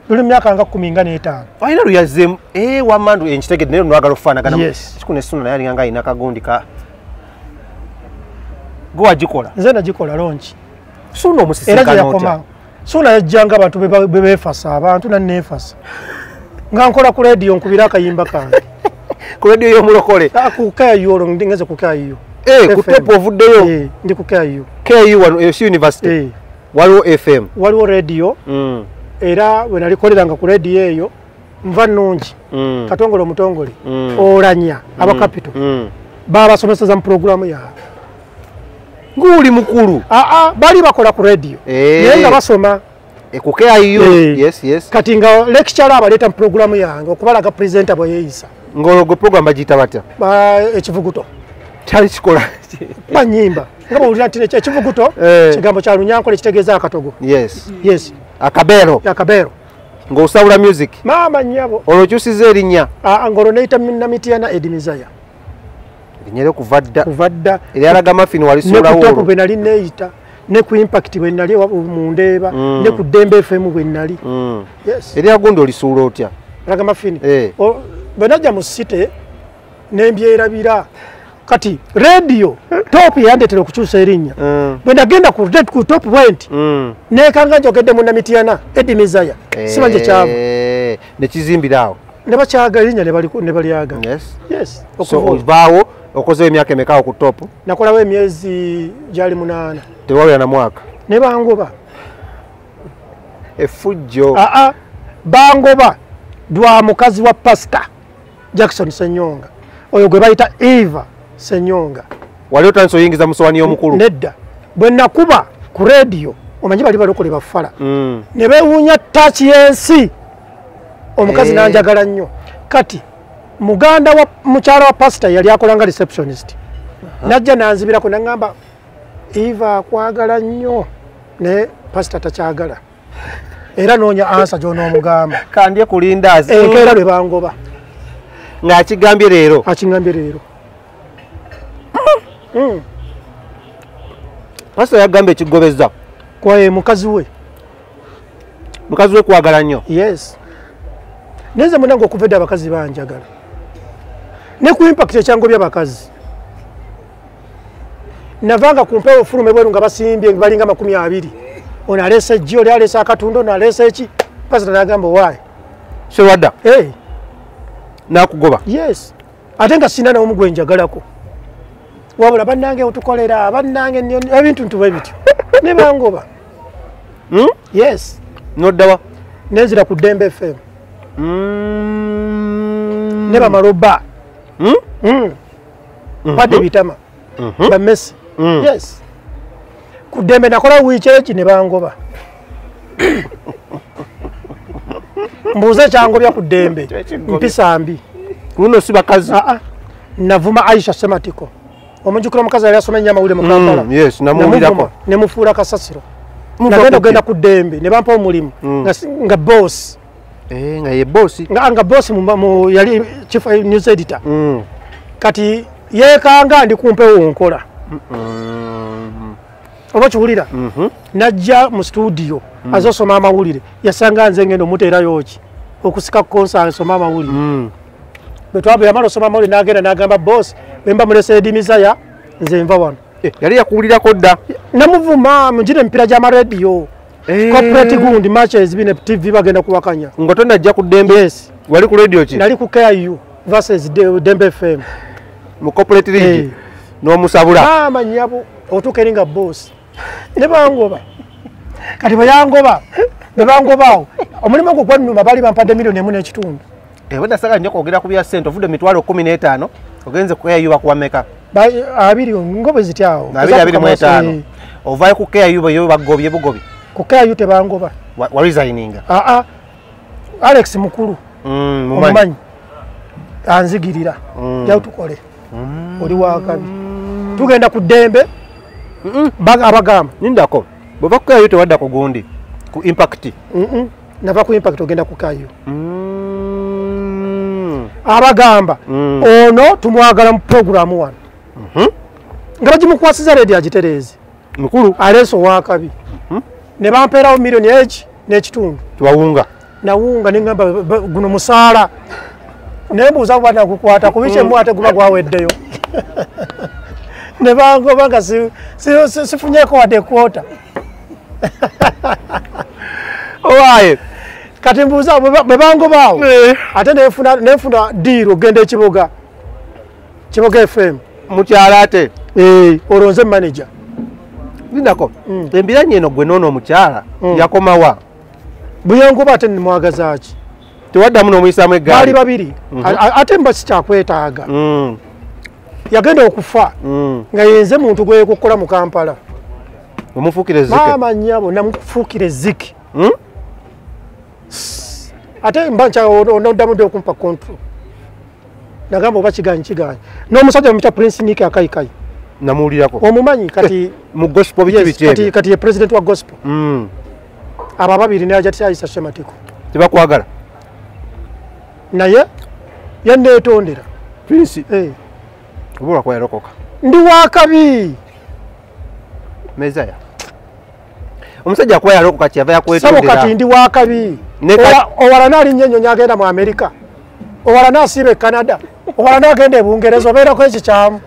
Luli myaka nga 15. Alina luyazzeemu wamandu enkitegedde naye nwagala okufaanagana. Yes. Kikune Suna naye alinga nga alina akagundi ka gwe wagikola. Nze nagikola launch. Suna omusisinkana otya? Suna yajjanga abantu be beefasa abantu nanneefasa. Nga nkola ku radio nkubira akayimba kange. Ku radio y'omulokole? Ku KU olwo ngeze ku KU. Ku top ovuddeyo? Ndi ku KU. KU wano si university? Waliwo FM? Waliwo radio. Era we nalikoleranga ku radio eyo nva nnungi. Katongole omutongole. Olanya aba capital. Babasomeseza mu programu yaabwe. Ng'oli mukulu? Bali bakola ku radio. Naye nga basoma. Ku KU? Yes, yes. Kati nga lecturer abaleeta mu programu yange okubalaga presenter bwe yeeyisa. Ng'olwo gwe program bagiyita batya? Ekivuguto. Kyali kikola banyimba. Nga bw'owulira nti ekivuguto kigambo kya Lunyankole kitegeeza akatogo. Yes. Yes. Akabeero. Akabeero. Ng'osawula music. Maama nnyabo. Olwo okyusizza erinnya? Ng'olwo neyita Namitiana Eddie Mizaya. Erinnya lyo kuva dda. Kuva dda. Eryalaga Muffin walisuulawo olwo. Ne ku Top olwo. bwe nali neeyita. Ne ku Impact bwe nali mu Ndeeba. Ne ku Dembe FM bwe nali. Yes. Erya gundi olisuula otya? Raga Muffin. Bwe najja mu city ne mbyerabira. Kati radio Top yandetera okukyusa erinnya. Bwe nagenda ku Top bwenti neekanga njogedde mu Namitiana Eddie Mizaya. Simanyi kyava. Ne kizimbira awo. Ne bakyaga erinnya ne balyaga. Yes. Yes. So ovaawo okozeewo emyaka emeka ku Top? Nakolawo emyezi gyali 8. Tewawera na mwaka? Ne bangoba. Effujjo. Bangoba lwa mukazi wa Pastor Jackson Senyonga. Oyo gwe bayita Eva Senyonga. Wali otandise oyingiza mu ssowaani y'omukulu? Nedda. Bwe nakuba ku radio, omanyi bali balokole bafala. Ne beewuunya ttaaki y'ensi. Omukazi n'anjagala nnyo. Kati muganda wa mukyala wa pastor yali akola nga receptionist. Najja n'anzibirako n'aŋŋamba Eva akwagala nnyo naye pastor takyagala. Era noonya ansa gy'onoomugamba. Kandye kulindaazi. Enkeera lwe bangoba. Ng'akigambye leero? Akingambye leero. Pastor yagambye ekigobeza. Kwaye mukazi we. Mukazi we kwagala nnyo? Yes. Neze munange okuva edda abakazi banjagala. Ne ku Impact ekyangobya abakazi. Navanga ku mpewo fulume bweru nga basimbye balinga 20. Ono aleese eggi, oli aleese akatunda, ono aleese eki. Pastor n'agamba why? Serwadda? N'akugoba? Yes. Ate nga sirina n'omu gwe njagalako. Wabula bannange otukolera, bannange ebintu ntu bwe bityo. Ne bangoba. Yes. N'oddawa? Nenzira ku Dembe FM. Ne bamaloba. Badde bitama. Bamesi. Yes. Ku Dembe nakola wiiki eki ne bangoba. Mbuuza kyangobya ku Dembe. Mpisa mbi. Luno si bakazi? Navuma Aisha Sematiko. Omujjukira omukazi yali asoma ennyo amawulire mu Kampala. Yes, namuwulirako. Ne mufuula kasasiro. Nagenda okugenda ku Dembe ne bampa omulimu nga boss. Nga ye boss. Nga boss mu yali chief news editor. Kati yeekanga ndi ku mpewo nkola. Oba kiwulira? Najja mu studio azosoma amawulire. Yasanga nze ngenda omuteerayo ki? Okusika konsa asoma amawulire. Bwe twaba yamala osoma amawulire n'agenda n'agamba boss bwe mba mulese Eddie Mizaya nze nva wano. Yali yakuwulirako dda? Namuvuma mugire emipiira gy'amarediyo. Corporate gundi matches bine TV bagenda kuwakanya. Nga tonajja ku Dembe? Yes. Wali ku radio ki? Nali ku KU versus Dembe FM. Mu corporate league? N'omusabula? Maama nnyabo otuuka eri nga boss. Ne bangoba. Kati bwe yangoba, bwe bangobaawo, omulimu ogwo gwannuma baali bampadde 1.5 million. Ebadde saagala nnyo kwogera ku bya ssente, ovudde 15,000 ogenze ku KU bakuwa mmeka? 20 ngobe ziti awo. 25. Ovaayo ku KU yo bagobye bugobi? Ku KU tebangoba. Wa resigninga? Alex mukulu. Omumanyi. Anzigirira. Jawo tukole. Oli wakabi. Tugenda ku Dembe. Abagamba. Nindako. Bw'ova ku KU tewadda ku gundi. Ku Impact. Nava ku Impact ogenda ku KU. Abagamba ono tumwagala mu programu wano. Nga bagimukwasiza radio agitereeze. Mukulu aleso wakabi. Ne bampeerawo milioni egi n'ekitundu. Tuwawunga. Nawunga ne ngamba guno musaala. Nembuuza kuba nakukwata kubiche mwate guba gwaweddeyo. Ne bangoba nga sifunyeko wadde kwota. Owaye. Kati mbuuza bwe bangobaawo. Ate nenfuna deal ogenda ekiboga. Kiboga FM. Mukyala ate. Olwo nze manager. Lindako. Embiranye eno gwe noono omukyala yakomawa. Buyangoba ate nimwagazaaki. Tewaddamu n'omuyisaamu eggaali. Baali babiri. Ate mba sikyakwetaaga. Yagenda okufa nga yenze muntu gwe kukola mu Kampala. Omufuukira ezzike. Maama nnyabo namufuukira ezzike. Ate mba onoddamu dde okumpa control. Nagamba oba kiganyi kiganyi. N'omusajja bamuyita Prince Nick Akayikai. Namuwulirako. Omumanyi kati mu gospel biki biki ebyo. Kati ye president wa gospel. Abo ababiri ne Hajati Aisha Shematiko. Tebakwagala. Naye yanneetondera. Prince. Oba kwa yalokoka. Ndi wakabi. Mezaya. Omusajja akuwa yalokoka kyava yakwetondera. Sabo kati ndi wakabi. Owala alinnya ennyonyi agenda mu Amerika. Owala n'asiiba e Canada. Owala n'agenda e Bungereza obeerako ekikyamu.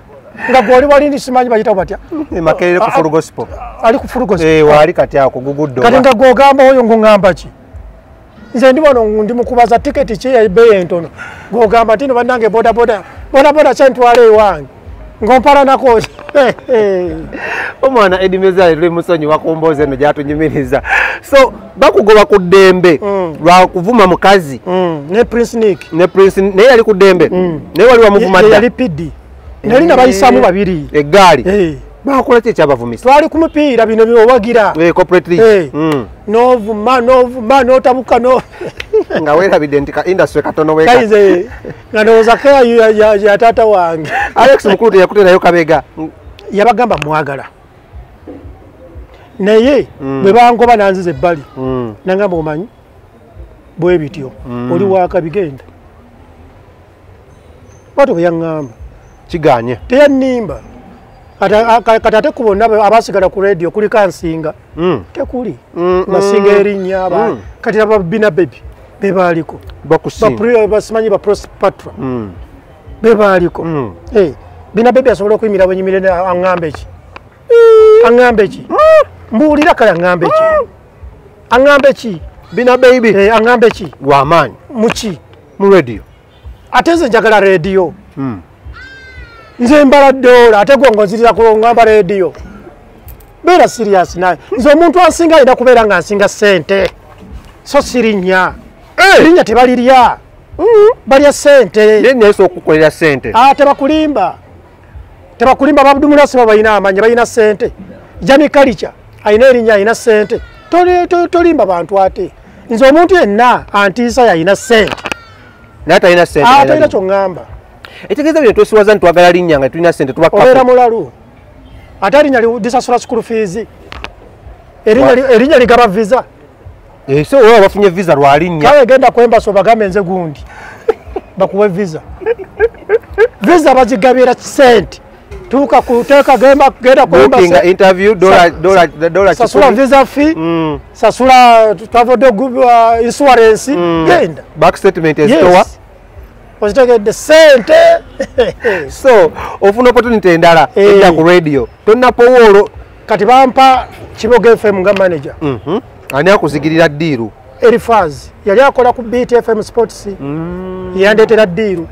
Nga gw'oli wali simanyi bayita batya. Makerere ku full gospel. Ali ku full gospel. Waali kati awo kugugudde. Kati nga gw'ogamba oyo ng'oŋŋamba ki? Nze ndi wano ndi mukubaza tiketi ki ebbeeyi entono. Gw'ogamba nti no bannange boda boda. Boda boda kyentwala ewange. Ng'ompalanako. Omwana Eddie Mezaya tuli musonyiwa ku mboozi eno gy'atunyumiriza. So bakugoba ku ddembe lwa kuvuma mukazi. Ne Prince Nick. Ne Prince naye yali ku ddembe. Naye wali wamuvuma dda. Yali PD. Nali nabayisaamu babiri. Eggaali. Bakola ki ekyabavumisa? Twali ku mupiira bino byowagira. Corporate league. N'ovuma n'ovuma n'otabuka no. Nga weerabidde nti ka industry katono weka. Kaize nga ndowooza keya ya taata wange. Alex Mukulu teyakuterayo kabega. Yabagamba mwagala. Naye bwe bangoba nanziza ebbali. Nangamba omanyi bwe bityo oli wakabi genda. Bw'atyo bwe yaŋŋamba. Kiganye. Teyannimba. Kati ate ku bonna abasigala ku radio kuliko ansinga. Tekuli. Basinga erinnya kati aba Bina Baby be baaliko. Basimanyi ba Prospatra. Be baaliko. Bina Baby asobola okuyimirira bwenyimirire aŋŋambe ki? Aŋŋambe ki? Mbuulira kale aŋŋambe ki? Aŋŋambe ki? Bina Baby. Aŋŋambe ki? W'amaanyi. Mu ki? Mu radio. Ate nze njagala radio. Nze mbala dola ate gwe ng'onzirira ku ngamba radio. Beera serious naye. Nze omuntu ansinga alina kubeera nga nsinga ssente. So sirinnya. Erinnya tebalirya. Balya ssente. Naye naye okukolera ssente. Tebakulimba. Tebakulimba babudumula siba balina amanya balina ssente. Jami Kalicha alina erinnya alina ssente. Tolimba bantu ate. Nze omuntu yenna antiisa yalina ssente. Naye talina ssente. Talina ky'oŋŋamba. Etegeeza bino twesiwaza nti twagala linnya nga tulina ssente tuba kapo. Obeera mulalu. Ate erinnya lisasula school fees. Erinnya ligaba visa. So oba bafunye visa lwa linnya. Kale genda ku embassy obagambe nze gundi. Bakuwe visa. Visa bazigabira ssente. Tuuka kuteeka genda ku embassy. Booking interview dollar sasula visa fee. Sasula travel insurance. Genda. Bank statement ezitowa. Ozitegedde ssente. So ofuna opportunity endala ejja ku radio. Tonnapowa olwo. Kati bampa Kiboga FM nga manager. Ani akuzigirira ddiiru? Elifaz yali akola ku BTFM Sports. Yandeetera ddiiru.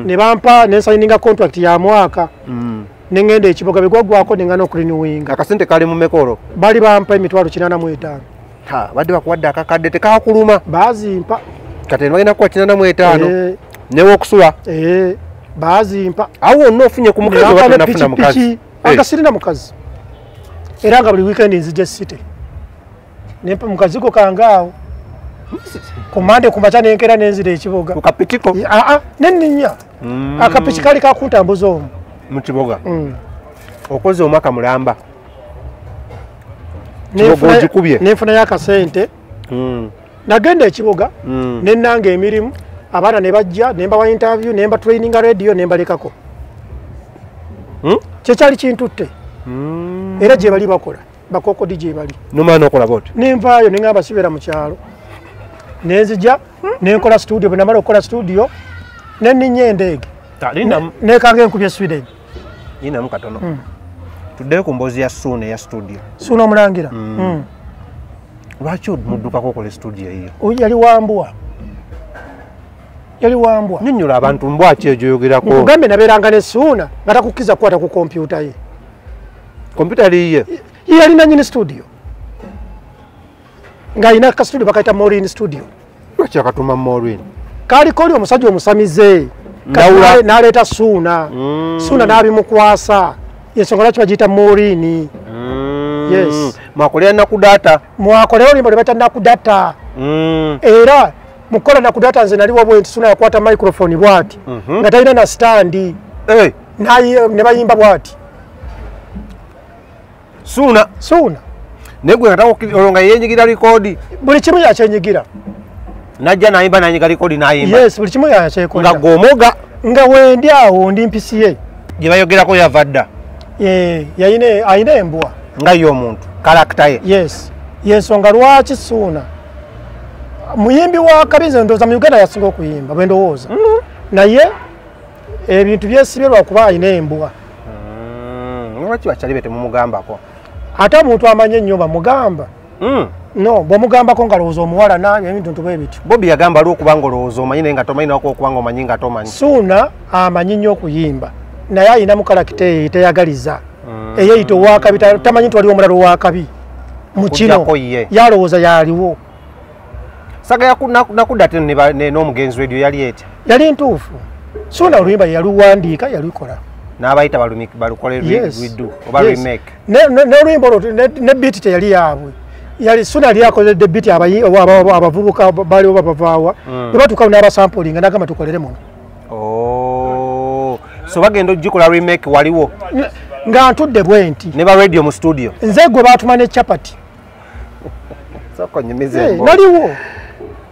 Ne bampa ne nsayininga contract ya mwaka. Ne ngenda ekiboga bigwaggwako ne ngana okurinewinga. Akasente kali mu mekolo. Bali bampa emitwalo 85. Badde bakuwadde akakadde tekakuluma. Baazimpa. Kati bagenda kuwa 85. Newe okusula. Baazimpa. Awo wonna ofunye ku mukazi oba tonnafuna mukazi? Nga sirina mukazi. Era nga buli weekend nzija city. Nempa mukazigo kange awo. Ku Monday ku makya nenkera nenzira ekiboga. Ku kapikiko? Nenninnya. Akapiki kali kakuntambuza omwo. Mu kiboga? Okoze omwaka mulamba. Kiboga ogikubye? Nenfunayo akasente. Nagenda ekiboga, nennanga emirimu. Abaana ne bajja ne mbawa interview ne mba traininga radio ne mbalekako. Kyekyali kintutte. Era gye bali bakola bakoko DJ bali. Nomala n'okola bw'otyo? Ne nvaayo ne ngamba sibeera mu kyalo. Ne nzija ne nkola studio, bwe namala okukola studio ne nninnya endeege. Neekanga enkubye Sweden. Yinamu katono. Tuddeyo ku mboozi ya Suuna eya studio. Suuna omulangira. Lwaki muddukako okola studio eyo? Yali wambwa. Yali wambwa. Nnyonnyola abantu mbwa ki eyo gy'oyogerako? Nkugambe nabeeranga ne Suuna nga takukkiriza kukwata ku kompyuta ye. Kompyuta yali yiye? Ye yali nannyini studio. Ng'alina ka studio bakayita Maureen studio. Lwaki akatuma Maureen? Kaaliko oli omusajja omusamize. N'aleeta Suuna. Suuna n'abimukwasa. Ensonga lwaki bagiyita Maureen. Yes. Mwakolera Nakudata. Mwakolera oluyimba lwe bayita Nakudata. Era mukola Nakudata nze nali wabwe nti Suuna yakwata microphone bw'ati. Nga talina na standi. Ne bayimba bw'ati. Suuna. Suuna. Naye gwe olwo nga yeenyigira likodi. Buli kimu yakyenyigira. Najja n'ayimba n'anyiga likodi n'ayimba. Yes, buli kimu yakyekolera. Nga gw'omoga. Nga wendi awo ndi mpisi ye. Gye bayogerako yava dda. Ayina embwa. Nga ye omuntu, karakita ye. Yes. Yensonga lwaki Suuna muyimbi wa kabi nze ndowooza mu Uganda yasinga okuyimba bwe ndowooza. Naye ebintu byesibye lwakuba ayina embwa. Lwaki bakyali be temumugambako? Ate omuntu amanyi ennyo bamugamba. No, bw'omugambako ng'alowooza omuwala naye ebintu bwe bityo. Bobi yagamba olw'okuba ng'olowooza omanyi naye nga tomanyi nawe okuba ng'omanyi nga tomanyi. Suuna amanyi nnyo okuyimba naye ayinamu karakita eyo teyagaliza. Eyeyita owakabi tamanyi nti waliwo omulala owakabi mu kino yalowooza yaliwo. Saga Nakudata n'omugenzi radio yali etya? Yali ntuufu. Suuna oluyimba yaluwandiika yalukola. N'abayita balukole redo oba remake. N'oluyimba olwo ne beat teyali yaabwe. Yali Suuna yali akoze beat abavubuka baaliwo babavaawa. Bwe batuuka n'abasampulinga n'agamba tukolere muno. So bagenda okugikola remake waliwo? Nga ntudde bwe nti. Ne ba radio mu studio? Nze gwe baatuma ne chapati. Sooka onnyumize emboozi. Naliwo.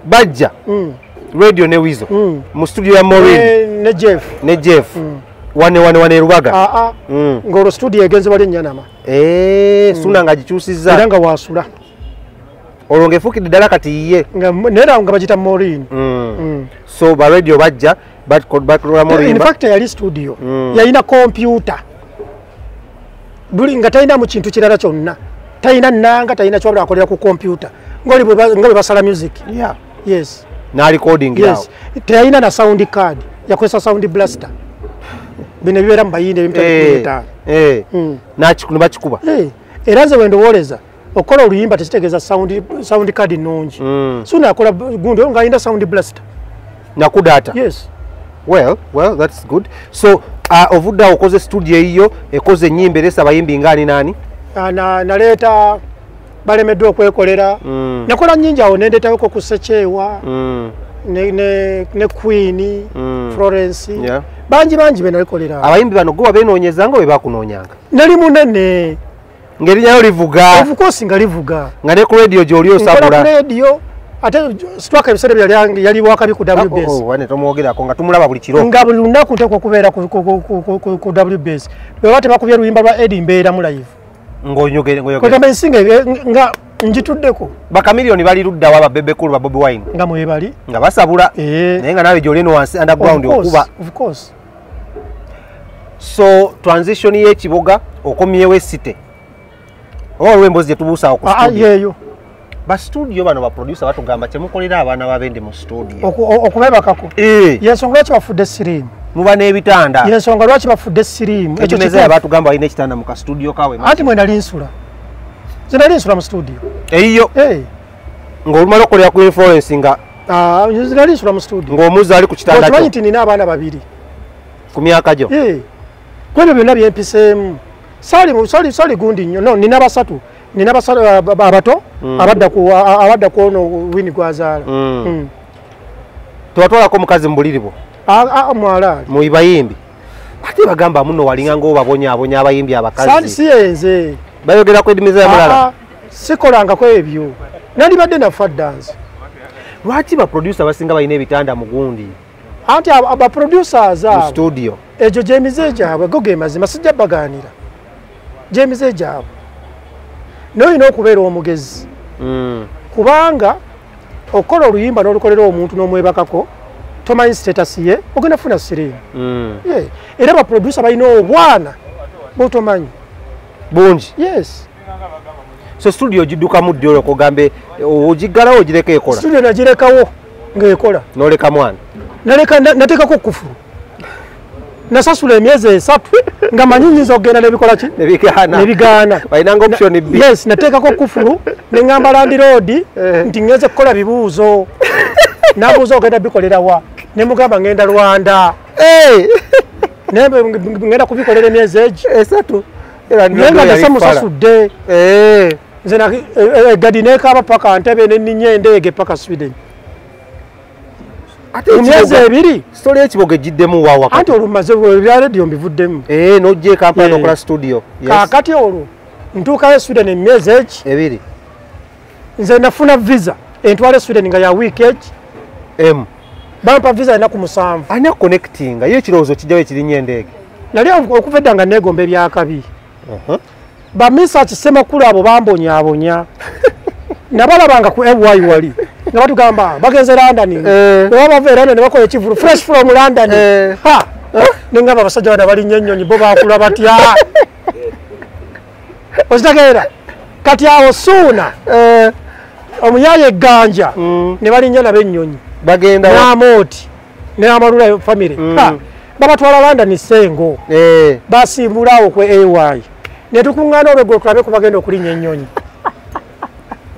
Bajja radio ne Weasel mu studio ya Maureen ne Jeff. Ne Jeff. Wane wane Rubaga. Ng'olwo studio egenze wali Nnyanama. Suuna ng'agikyusizza. Era nga waasula. Olwo ng'efuukidde ddala kati yiye. Naye nga bagiyita Maureen. So ba radio bajja bakola Maureen. In fact yali studio. Yalina kompyuta. Buli nga talina mu kintu kirala kyonna. Talina nnanga, talina ky'wabula akolera ku kompyuta. Ng'oli bwe basala music. Yeah. Yes. Na recording yes. Teyalina na sound card. Yakozesa sound blaster. Bino bibeera mu bayindi ebimu. N'akikuba. Era nze bwe ndowooleza okukola oluyimba tekitegeeza sound card nnungi. Suuna yakola gundi oyo ng'alina sound blaster. Nakudata. Yes. Well, that's good. So ovudde awo okoze studio eyiyo, ekoze ennyimba eresa abayimbi ng'ani n'ani? Naleeta balemeddwa okwekolera. Nakola nnyingi awo ne ndeetawoko ku Ssekyewa, ne Queen, Florence. Bangi bangi be nalikolera. Abayimbi bano gwe wabeenoonyezanga oba bakunoonyanga? Nali munene. Ng'erinnya lyo livuga. Of course nga livuga. Nga ne ku radio gy'oli osabula. Nkola ku radio. Ate Straka ebiseera bye yali wakabi ku WBS. Wane tomwogerako nga tumulaba buli kiro. Nga buli lunaku nteekwa okubeera ku WBS. Bwe baba tebakubye luyimba lwa Eddie mbeera mu live. Ng'onyogere. Kwegamba ensinga nga njituddeko. Bakamiliyoni bali ludda wa ba Bebe Cool ba Bobi Wine. Nga mwebali. Nga basabula. Naye nga naawe gy'oli eno wansi underground okuba. Of course. So transition y'ekibuga okomyewo esite. Oba waliwo emboozi gye tubuusa ku studio. Yeeyo. Ba studio bano ba producer batugamba kyemukolera abaana babende mu studio. Okubebakako. Yensonga lwaki bafudde siriimu? Muba n'ebitanda. Yensonga lwaki bafudde siriimu? Ekyo meza batugamba balina ekitanda mu ka studio kawe. Anti mwe nali nsula. Nze nali nsula mu studio. Eyiyo. Ng'olumala okukolera ku influence nga nze nali nsula mu studio. Ng'omuzzi ali ku kitanda kyo. Okimanyi nti nina abaana babiri. Ku myaka gyo? Kwebyo byonna bye mpiseemu. Sali gundi nnyo. No, nina basatu. Nina basatu abato abadda ku ono Winnie gwazaala. Tewatwalako mukazi mu buliri bwo? Mwala. Mu bayimbi. Ate bagamba muno walinga ng'obabonyaabonya abayimbi abakazi. Si yenze. Bayogera ku edimiza ya mulala. Sikolangako ebyo. Nandibadde nafa dda nze. Lwaki ba producer basinga balina ebitanda mu gundi? Anti aba producers mu studio egyo gyemize gyabwe go ge mazima, sijja bagaanira, gyemize gyabwe. Naye olina okubeera omugezi, kubanga okola oluyimba n'olukolera omuntu n'omwebakako, tomanyi status ye, ogenda kufuna siriimu. Era ba producer balina obwana bw'otomanyi bungi. Yes. So studio ogiddukamu ddi olwo ogambe ogiggalawo ogireka ekola? Studio nagirekawo ng'ekola. N'oleka mwana? Naleka, nateekako kufulu. Nasasula emyezi 3 nga manyi nnyinza okugenda n'ebikola ki? Nebigaana. Balinanga option B. Yes, nateekako kufulu ne ŋŋamba landlord nti ngenze kukola bibuuzo. N'abuuza ogenda bikolera wa? Ne mugamba ngenda Rwanda. Naye ngenda kubikolera emyezi egi 3. Naye nga ndese musasudde. Nze gadi neekaaba paka Ntebe ne nninnya endeege paka Sweden. Ate emyezi 2. Story y'ekibogo egiddemu wa wakati? Anti olumaze ebya radio mbivuddemu. N'ojja e Kampala n'okola studio. Kaakati olwo ntuukayo Sweden emyezi egi 2. Nze nafuna visa entwala Sweden nga ya wiiki egi. Bampa visa ennaku 7. Ani aconnectinga? Ye ekirowoozo kijjawo ekirinnya endeege? Nali okuva edda nga neegomba ebyakabi. Ba Misaki Ssemakula abo bambonyaabonya. Nabalabanga ku AY wali nga batugamba bagenze London. Bwe bava e London ne bakola ekivvulu fresh from London. Ha! Ne ngamba abasajja bano balinnya ennyonyi bo baakula batya? Okitegeera? Kati awo Suuna omuyaye Ganja ne balinnya nabo ennyonyi. Bagenda wa? N'Amooti ne Amalula family. Babatwala London Ssengo. Basimbula awo ku AY. Ne tukuŋŋaana olweggulo tulabe ku bagenda okulinnya ennyonyi.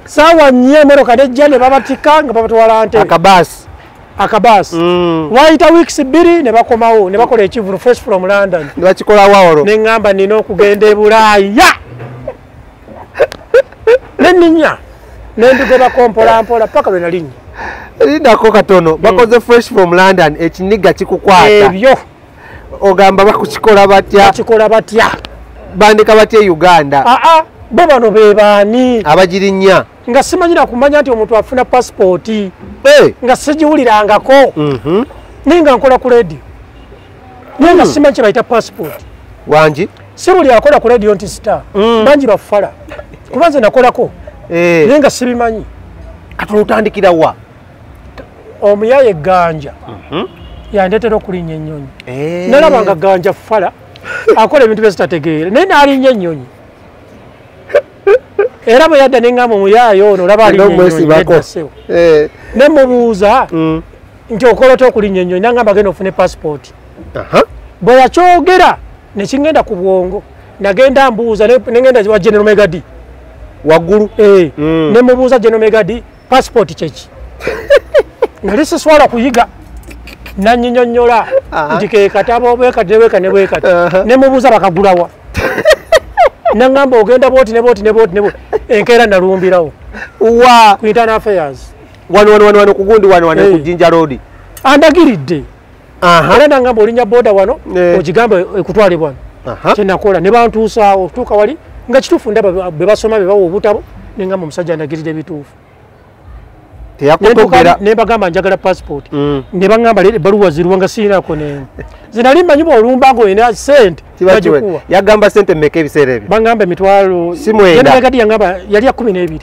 Saawa 4 emmotoka nejja ne babatikka nga babatwala Ntebe. Akabaasi. Waayita weeks 2 ne bakomawo ne bakola ekivvulu fresh from London. Ne bakikola wa olwo? Ne ŋŋamba nnina okugenda e Bulaaya. Ne nninnya ne mbigobako mpola mpola paka lwe nalinnya. Lindako katono, bakoze fresh from London, ekiniga kikukwata. Ebyo. Ogamba bakukikola batya? Bakikola batya? Bandeka batya e Uganda? Bo bano be baani? Abagirinnya. Nga simanyi na kumanya nti omuntu afuna pasipooti. Nga sigiwulirangako. Naye nga nkola ku radio. Naye nga simanyi kye bayita pasipooti. Wangi? Si buli akola ku radio nti star. Bangi bafala. Kuba nze nakolako. Naye nga sibimanyi. Kati otandikira wa? Omuyaye Ganja yandeetera okulinnya ennyonyi. Nalaba nga Ganja fala akola ebintu bye sitategeera, naye n'alinnya ennyonyi. Era bwe yadda ne ŋŋamba omuyaye ono olaba alinnya ennyonyi nedda ssebo. Ne mubuuza nti okola otya okulinnya ennyonyi, n'aŋŋamba genda ofune pasipooti. Bwe yakyogera ne kingenda ku bwongo, nagenda mbuuza ne ngenda wa General Megadi. Waggulu? Ne mubuuza General Megadi pasipooti kye ki? Nali siswala kuyiga, nannyinnyonnyola nti ke katabo bwekati ne bwekati ne bwekati. Ne mubuuza bakagulawa. N'aŋŋamba ogenda bw'oti ne bw'oti ne bw'oti ne bw'oti. Enkeera nalumbirawo. Wa? Ku Internal Affairs. Wano ku gundi wano ku Jinja Road. Andagiridde. Era n'aŋŋamba olinnya boda wano, ogigambe ekutwale wano. Kye nakola ne bantuusaawo okutuuka wali nga kituufu ndaba be basoma be bawa obutabo, ne ŋŋamba omusajja andagiridde ebituufu. Teyakutogera. Ne bagamba njagala passport. Ne baŋŋamba ebbaluwa ziruwa nga sirinaako n'emu. Nze nali mmanyi bw'olumba ng'olina ssente bagikuwa. Yagamba ssente mmeka ebiseera ebyo? Baŋŋamba emitwalo si 9. Yali yaŋŋamba yali ya 12.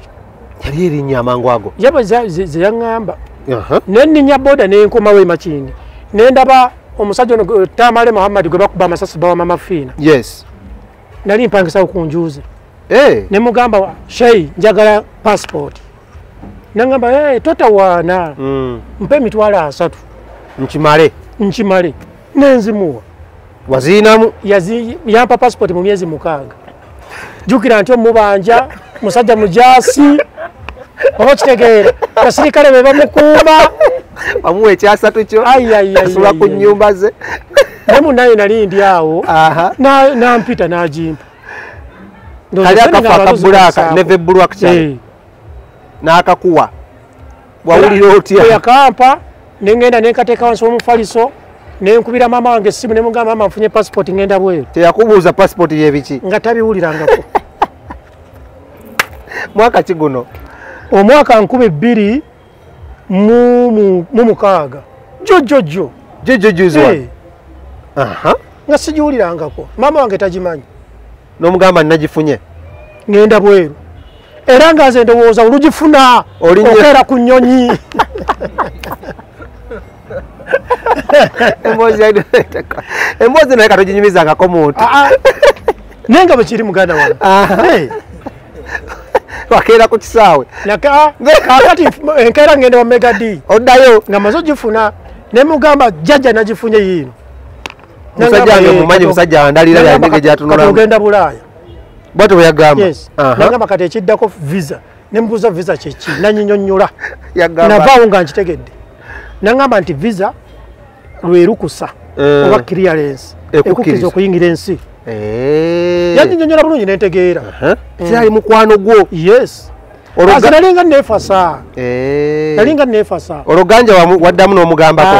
Yali erinnya amangu ago. Yaba ze yaŋŋamba. Ne nninnya boda ne nkomawo e Makindye. Ne ndaba omusajja ono Tamale Muhammad gwe bakuba amasasi bawa Mama Fiina. Yes. Nali mpangisawo ku njuze. Ne mugamba Sheyi njagala passport. Nangamba totawaana. Mpe emitwalo 3. Nkimale. Nkimale. Nenzimuwa. Waziinamu? Yampa passport mu myezi 6. Jjukira nti omubanja musajja mujaasi oba okitegeera abasirikale be bamukuuma. Bamuwa ekyasatu kyo. Asula ku nnyumba ze. Naye munnaye nali ndi awo nampita n'agimpa. Kali akafa akabulaaka neve bbulu actually. N'akakuwa. Wawulira otya? Yakampa ne ngenda ne nkateeka wansi w'omufaliso ne nkubira maama wange essimu ne mugamba maama nfunye passport ngenda bweru. Teyakubuuza passport y'ebiki? Nga tabiwulirangako. Mwaka ki guno? Omwaka 2000 mu 6 jojojo jojojo nga sigiwulirangako maama wange tagimanyi n'omugamba nagifunye ngenda bweru era nga nze ndowooza olugifuna okeera ku nnyonyi emboozi naye katoginyumizangako muntu naye nga bwe kiri muganda wange wakeera ku kisaawe kakati enkeera ngenda wa Mega D oddayo nga maze ogifuna ne mugamba jjajja nagifunye yiino musajja wange mumanyi musajja andalira yandege gyatunulamu ogenda Bulaaya bwatyo bwe yagamba nagamba kati ekiddako visa ne mubuuza visa kyeki nanyinyonnyola navaawo nga nkitegedde nangamba nti visa lwerukusa oba clearance ekukkiriza okuyingira ensi yanyinyonnyola bulungi nentegeera kyali mukwano gwo yes nalinga neefasa nalinga neefasa olwo ganja waddamu n'omugambako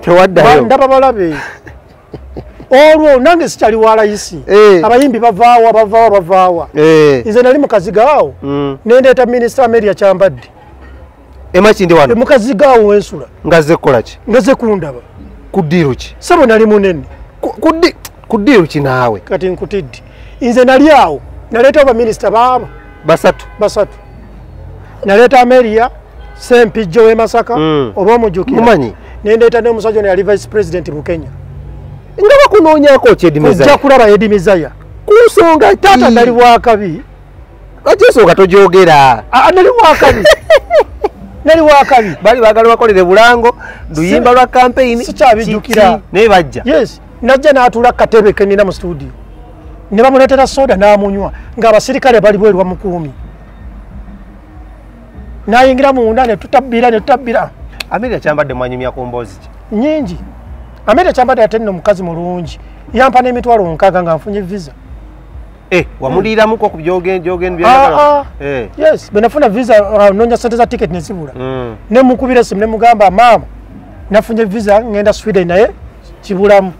tewaddayo ndaba balabe olwo nange sikyali wa layisi abayimbi bavaawa bavaawa bavaawa nze nali mukaziga awo nendeeta minisita Amelia Kyambadde emakindi wano mukaziga awo wensula ngazze kukola ki ngazze kundaba ku ddiiru ki sebo nali munene ku ddiiru ki naawe kati nkutidde nze nali awo naleetawo baminisita baabo basatu naleeta Amelia Ssempijjo w'e Masaka oba omujjukira mumanyi nendeeta n'omusajja ono yali vice president Bukenya nga bakunoonyaako ki Eddie Mezaya ojja kulaba Eddie Mezaya ku nsonga taata nali wakabi lwaki ensonga togyogera nali wakabi nali wakabi bali baagala bakolere bulango luyimba lwa campaign sikyabijjukira naye bajja yes najja n'atuula katebe ke nnina mu studio ne bamuleetera soda n'amunywa ng'abasirikale bali bweru bamukuumi n'ayingira munda ne tutabbira Amelia Kyambadde mwanyumya ku mboozi ki nnyingi Amelia Kyambadde ate nno mukazi mulungi yampa n'emitwalo 6 nga nfunye visa wamuliiramuko ku byogendo yes bwe nafuna visa noonya ssente za ticket ne zibula ne mukubira essimu ne mugamba maama nafunye visa ngenda Sweden naye kibulamu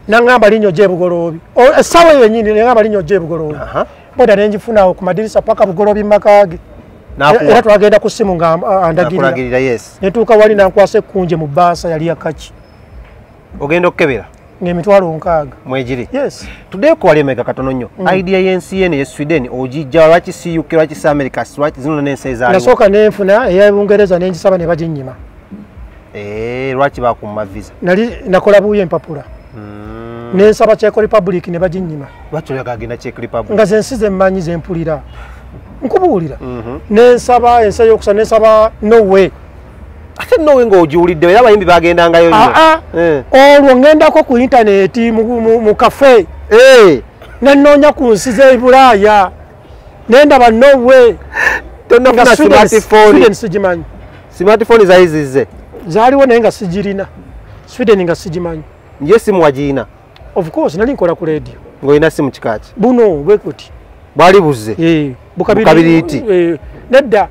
nangamba linyo gye Bugoloobi essaawa eyo yennyini nangamba linyo gye Bugoloobi boda ne ngifunaawo ku madirisa paka Bugoloobi mu maka ge era twagenda ku ssimu nga andagirira ne tuuka wali nankwasa ekkunje mu bbaasa yali ya kaki ogenda okukebera ng'emitwalo 6 mwegiri yes tuddeyo wali emeka katono nnyo idea y'ensi eno ey'e Sweden ogijja lwaki si UK lwaki si America lwaki zino n'ensi ezaaliwo nasooka nenfuna eya Bungereza nengisaba ne baginnyima lwaki bakumma visa nali nakola buuyi empapula nensaba Czech Republic ne baginnyima lwaki oyagala genda Czech Republic nga ze nsi ze mmanyi ze mpulira nkubuulira nensaba ensi ey'okusaba nensaba Norway ate Norway ng'ogiwulidde era abayimbi bagendangayo nnyo olwo ŋŋendako ku intaneti mu kafe ne nnoonya ku nsi z'e Bulaaya ne ndaba Norway tonnafuna smartphone Sweden sigimanyi smartphone zaali zizze zaaliwo naye nga sigirina Sweden nga sigimanyi ye simu wagiyina of course nali nkola ku radio ng'olina simu kika ki buno bwe kuti bwali buzze bukabiriiti nedda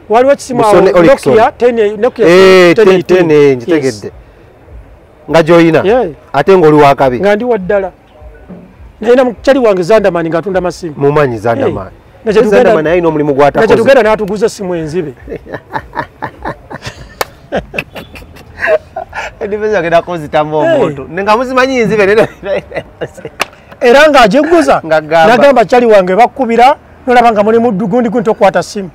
waliwo ekisimu awo Nokia 10 Nokia 10 nkitegedde nga gy'olina ate ng'oli wakabi nga ndi waddala nalina mukyali wange Zandamani ng'atunda masimu mumanyi Zandamani Zandamani alina omulimu gw'atakoze nga kyetugenda n'atuguza essimu enzibe Eddie Mezaya agenda kunzitamu omuntu nga muzimanyi nzibe era ng'agiguza nagamba kyali wange bakkubira nolaba nga mulimu gundi gundi tokwata simu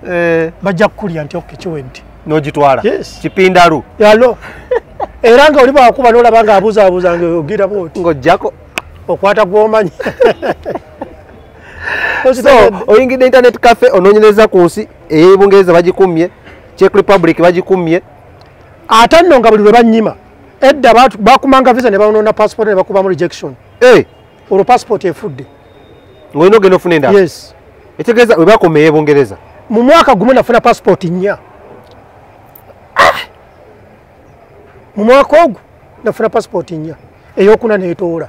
bajja kukulya nti okay kiwedde n'ogitwala kipindalu yalo era nga oli bwakuba nolaba nga abuzaabuza nga ogira bwoti ng'ojjako okwata gw'omanyi so oyingidde internet cafe onoonyereza ku nsi ey'e Bungereza bagikumye Czech Republic bagikumye ate nno nga buli lwe bannyima edda bakumanga visa ne banoona passport ne bakubamu rejection olwo passport efudde ng'olina ogenda ofuna endala yes etegeeza we bakoma ey'e Bungereza mu mwaka gumu nafuna passport 4 mu mwaka ogwo nafuna passport 4 ey'okuna neetoola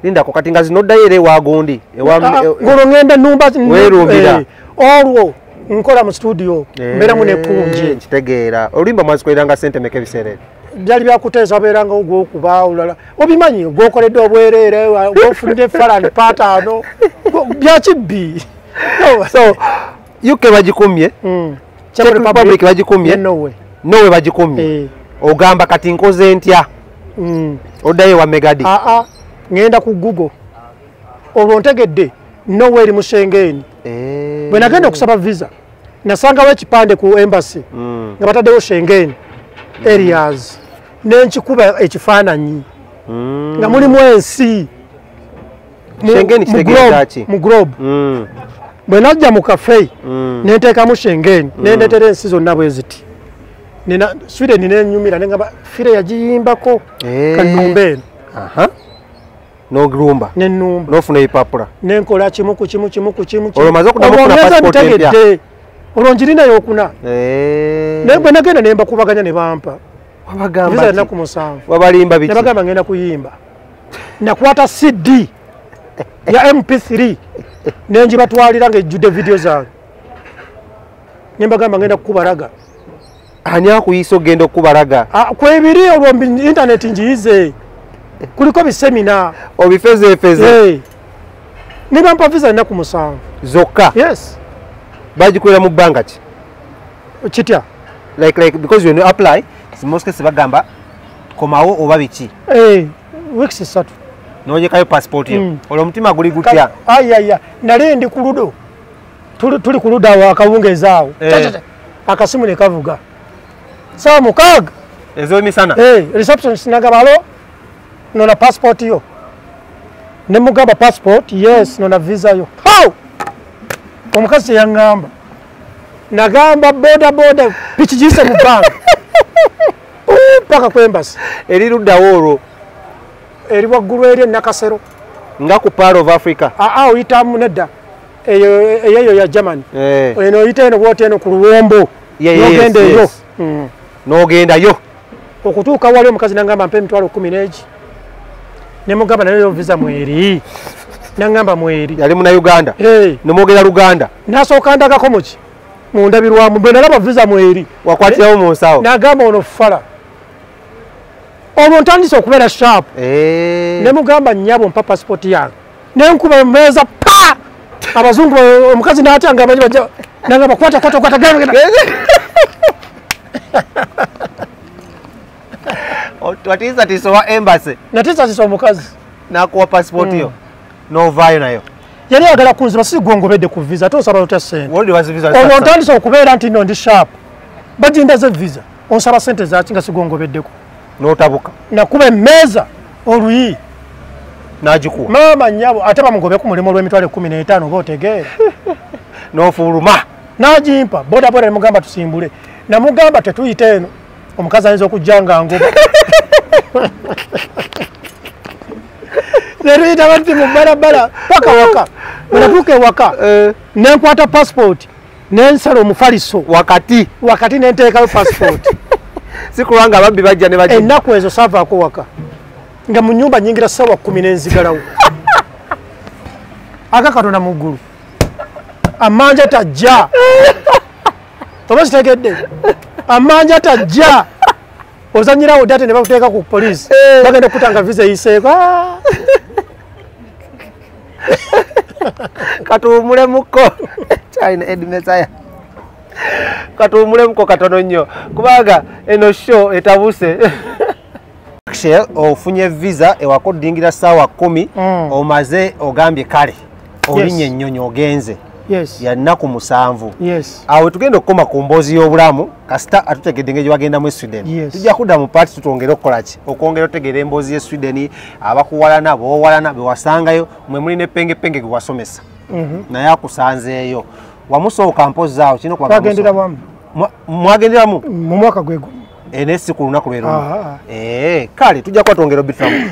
lindako kati nga zinoddayo era ewa gundi ngolwo ŋŋenda nnumba weerumbira olwo nkola mu studio mbeeramu nekkunje nkitegeera oluyimba mwazikoleranga ssente meka ebiseera ebyo byali byakuteesa obeeranga ogwokuba olulala obimanyi gwokoledde obwereere gwofunire efalani paataano byakibbi so UK bagikumye Czech Republic bagikumye Norway Nowe bagikumye. Ogamba kati nkoze ntya. Oddayo wa Megadi. Ngenda ku Google. Olwo ntegedde Norway eri mu Schengen. Bwe nagenda okusaba visa nasangawo ekipande ku embassy nga bataddewo Schengen areas, nenkikuba ekifaananyi nga mulimu ensi Schengen kitegeeza ki? Mu globe. Bwe najja mu cafe nenteekamu Schengen, nendetera ensi zonna bwe ziti. Nina Sweden nenyumira nengamba fire yagiyimbako kanumba eno. N'ogirumba. Nenumba. N'ofuna ebipapula. Nenkola kimu ku kimu kimu ku kimu. Olwo omaze okuddamu okufuna passport empya. Olwo njirinayo okuna. Naye bwe nagenda ne mbakubaganya ne bampa. Wabagamba ki? Ennaku 7. Wabalimba biki? Ne bagamba ngenda kuyimba. Nakwata CD ya MP3 ne ngibatwalira ng'ejjudde video zange. Ne mbagamba ngenda kukubalaga. Ani akuyisa ogenda okukubalaga? Kwebiri olwo internet ngiyize. Kuliko bisemina. Obifezeefeze. Ne bampa visa ennaku 7. Zokka? Yes. Bagikolera mu bbanga ki? Kitya? Like because when you apply, most cases bagamba komawo oba biki. Weeks 3. N'ojekayo passport yo. Olwo omutima guli gutya? Ayaya, nali ndi ku ludo. Tuli ku ludo awo akawungeezi awo. Akasimu ne kavuga. Ssaawa 6. Ez'emisana. Receptionist n'agamba alo nona passport yo. Ne mugamba passport, yes, nona visa yo. How? Omukazi yaŋŋamba. Nagamba boda boda piki giyise mu bbanga. Paka ku embassy. Eri luddawo olwo? Eri waggulu eri e Nakasero. Nga ku Pearl of Africa? Oyitamu nedda. Eyo ya Germany. Eno oyita eno bw'oti eno ku Luwombo. N'ogenda eyo. N'ogendayo. Okutuuka wali omukazi n'angamba mpa emitwalo 10 egi. Ne mugamba nayo visa mweri. N'angamba mweri. Yali Munnayuganda? Ne mwogera Luganda? Nasooka ndagako muki? Mu ndabirwamu bwe nalaba visa mweri. Wakwatirawo mu nsawo? N'agamba ono fala. Olwo ntandise okubeera sharp. Ne mugamba nnyabo mpa passport yange. Ne nkuba emmeeza pa! Abazungu omukazi n'atya nga bajja n'angamba kwata kwata kwata genda. Watiisatiisa owa embassy? Natiisatiisa omukazi. N'akuwa passport yo? N'ovaayo nayo? Yali ayagala kunziba si gwe ngobedde ku visa ate osaba otya ssente? Olwo ntandise okubeera nti nno ndi sharp. Bagindaze visa. Onsaba ssente zaaki nga si gwe ngobeddeko? N'otabuka? Nakuba emmeeza oluyi. N'agikuwa? Maama nnyabo ate bamugobe ku mulimu olw'emitwalo 15 oba otegeera. N'ofuuluma? N'agimpa. Boda boda ne mugamba tusimbule. Namugamba tetuyita eno. Omukazi ayinza okujja nga ngoba. Netuyita bati mu bbalabala paka waka. Bwe natuuka ewaka ne nkwata passport ne nsala omufaliso. Wakati? Wakati ne nteekayo passport. Si kulwanga ababbi bajja ne bajja. Ennaku ezo saavaako waka. Nga mu nnyumba nnyingira ssaawa 10 nenzigalawo. Aga Katonda mu ggulu. Amanja tajja. Oba kitegedde? Amanja tajja. Ozannyirawo date ne bakuteeka ku poliisi. Bagenda okukutanga visa eyiseeko. Katuwummulemuko. China Ed Messiah. Katuwummulemuko katono nnyo. Kubanga eno show etabuse. Ofunye visa ewaka odingira ssaawa 10 omaze ogambye kale olinye ennyonyi ogenze. Ya nnaku 7. Awo tugenda okukoma ku mboozi y'obulamu kasita atutegedde engeri gye bagendamu e Sweden. Tujja kudda mu paati tutwongere okukola ki? Okwongera otegeera emboozi y'e Sweden, abakuwalana, b'owalana, be wasangayo, mwe muli ne pengepenge gwe wasomesa. Naye akusanzeeyo. Wamusooka mpozzi awo kirina okuba nga Twagendera wamu. Mwagenderamu? Mu mwaka gwe gumu. Naye si ku lunaku lwe lumu. Kale tujja kuba twongera obitulamu.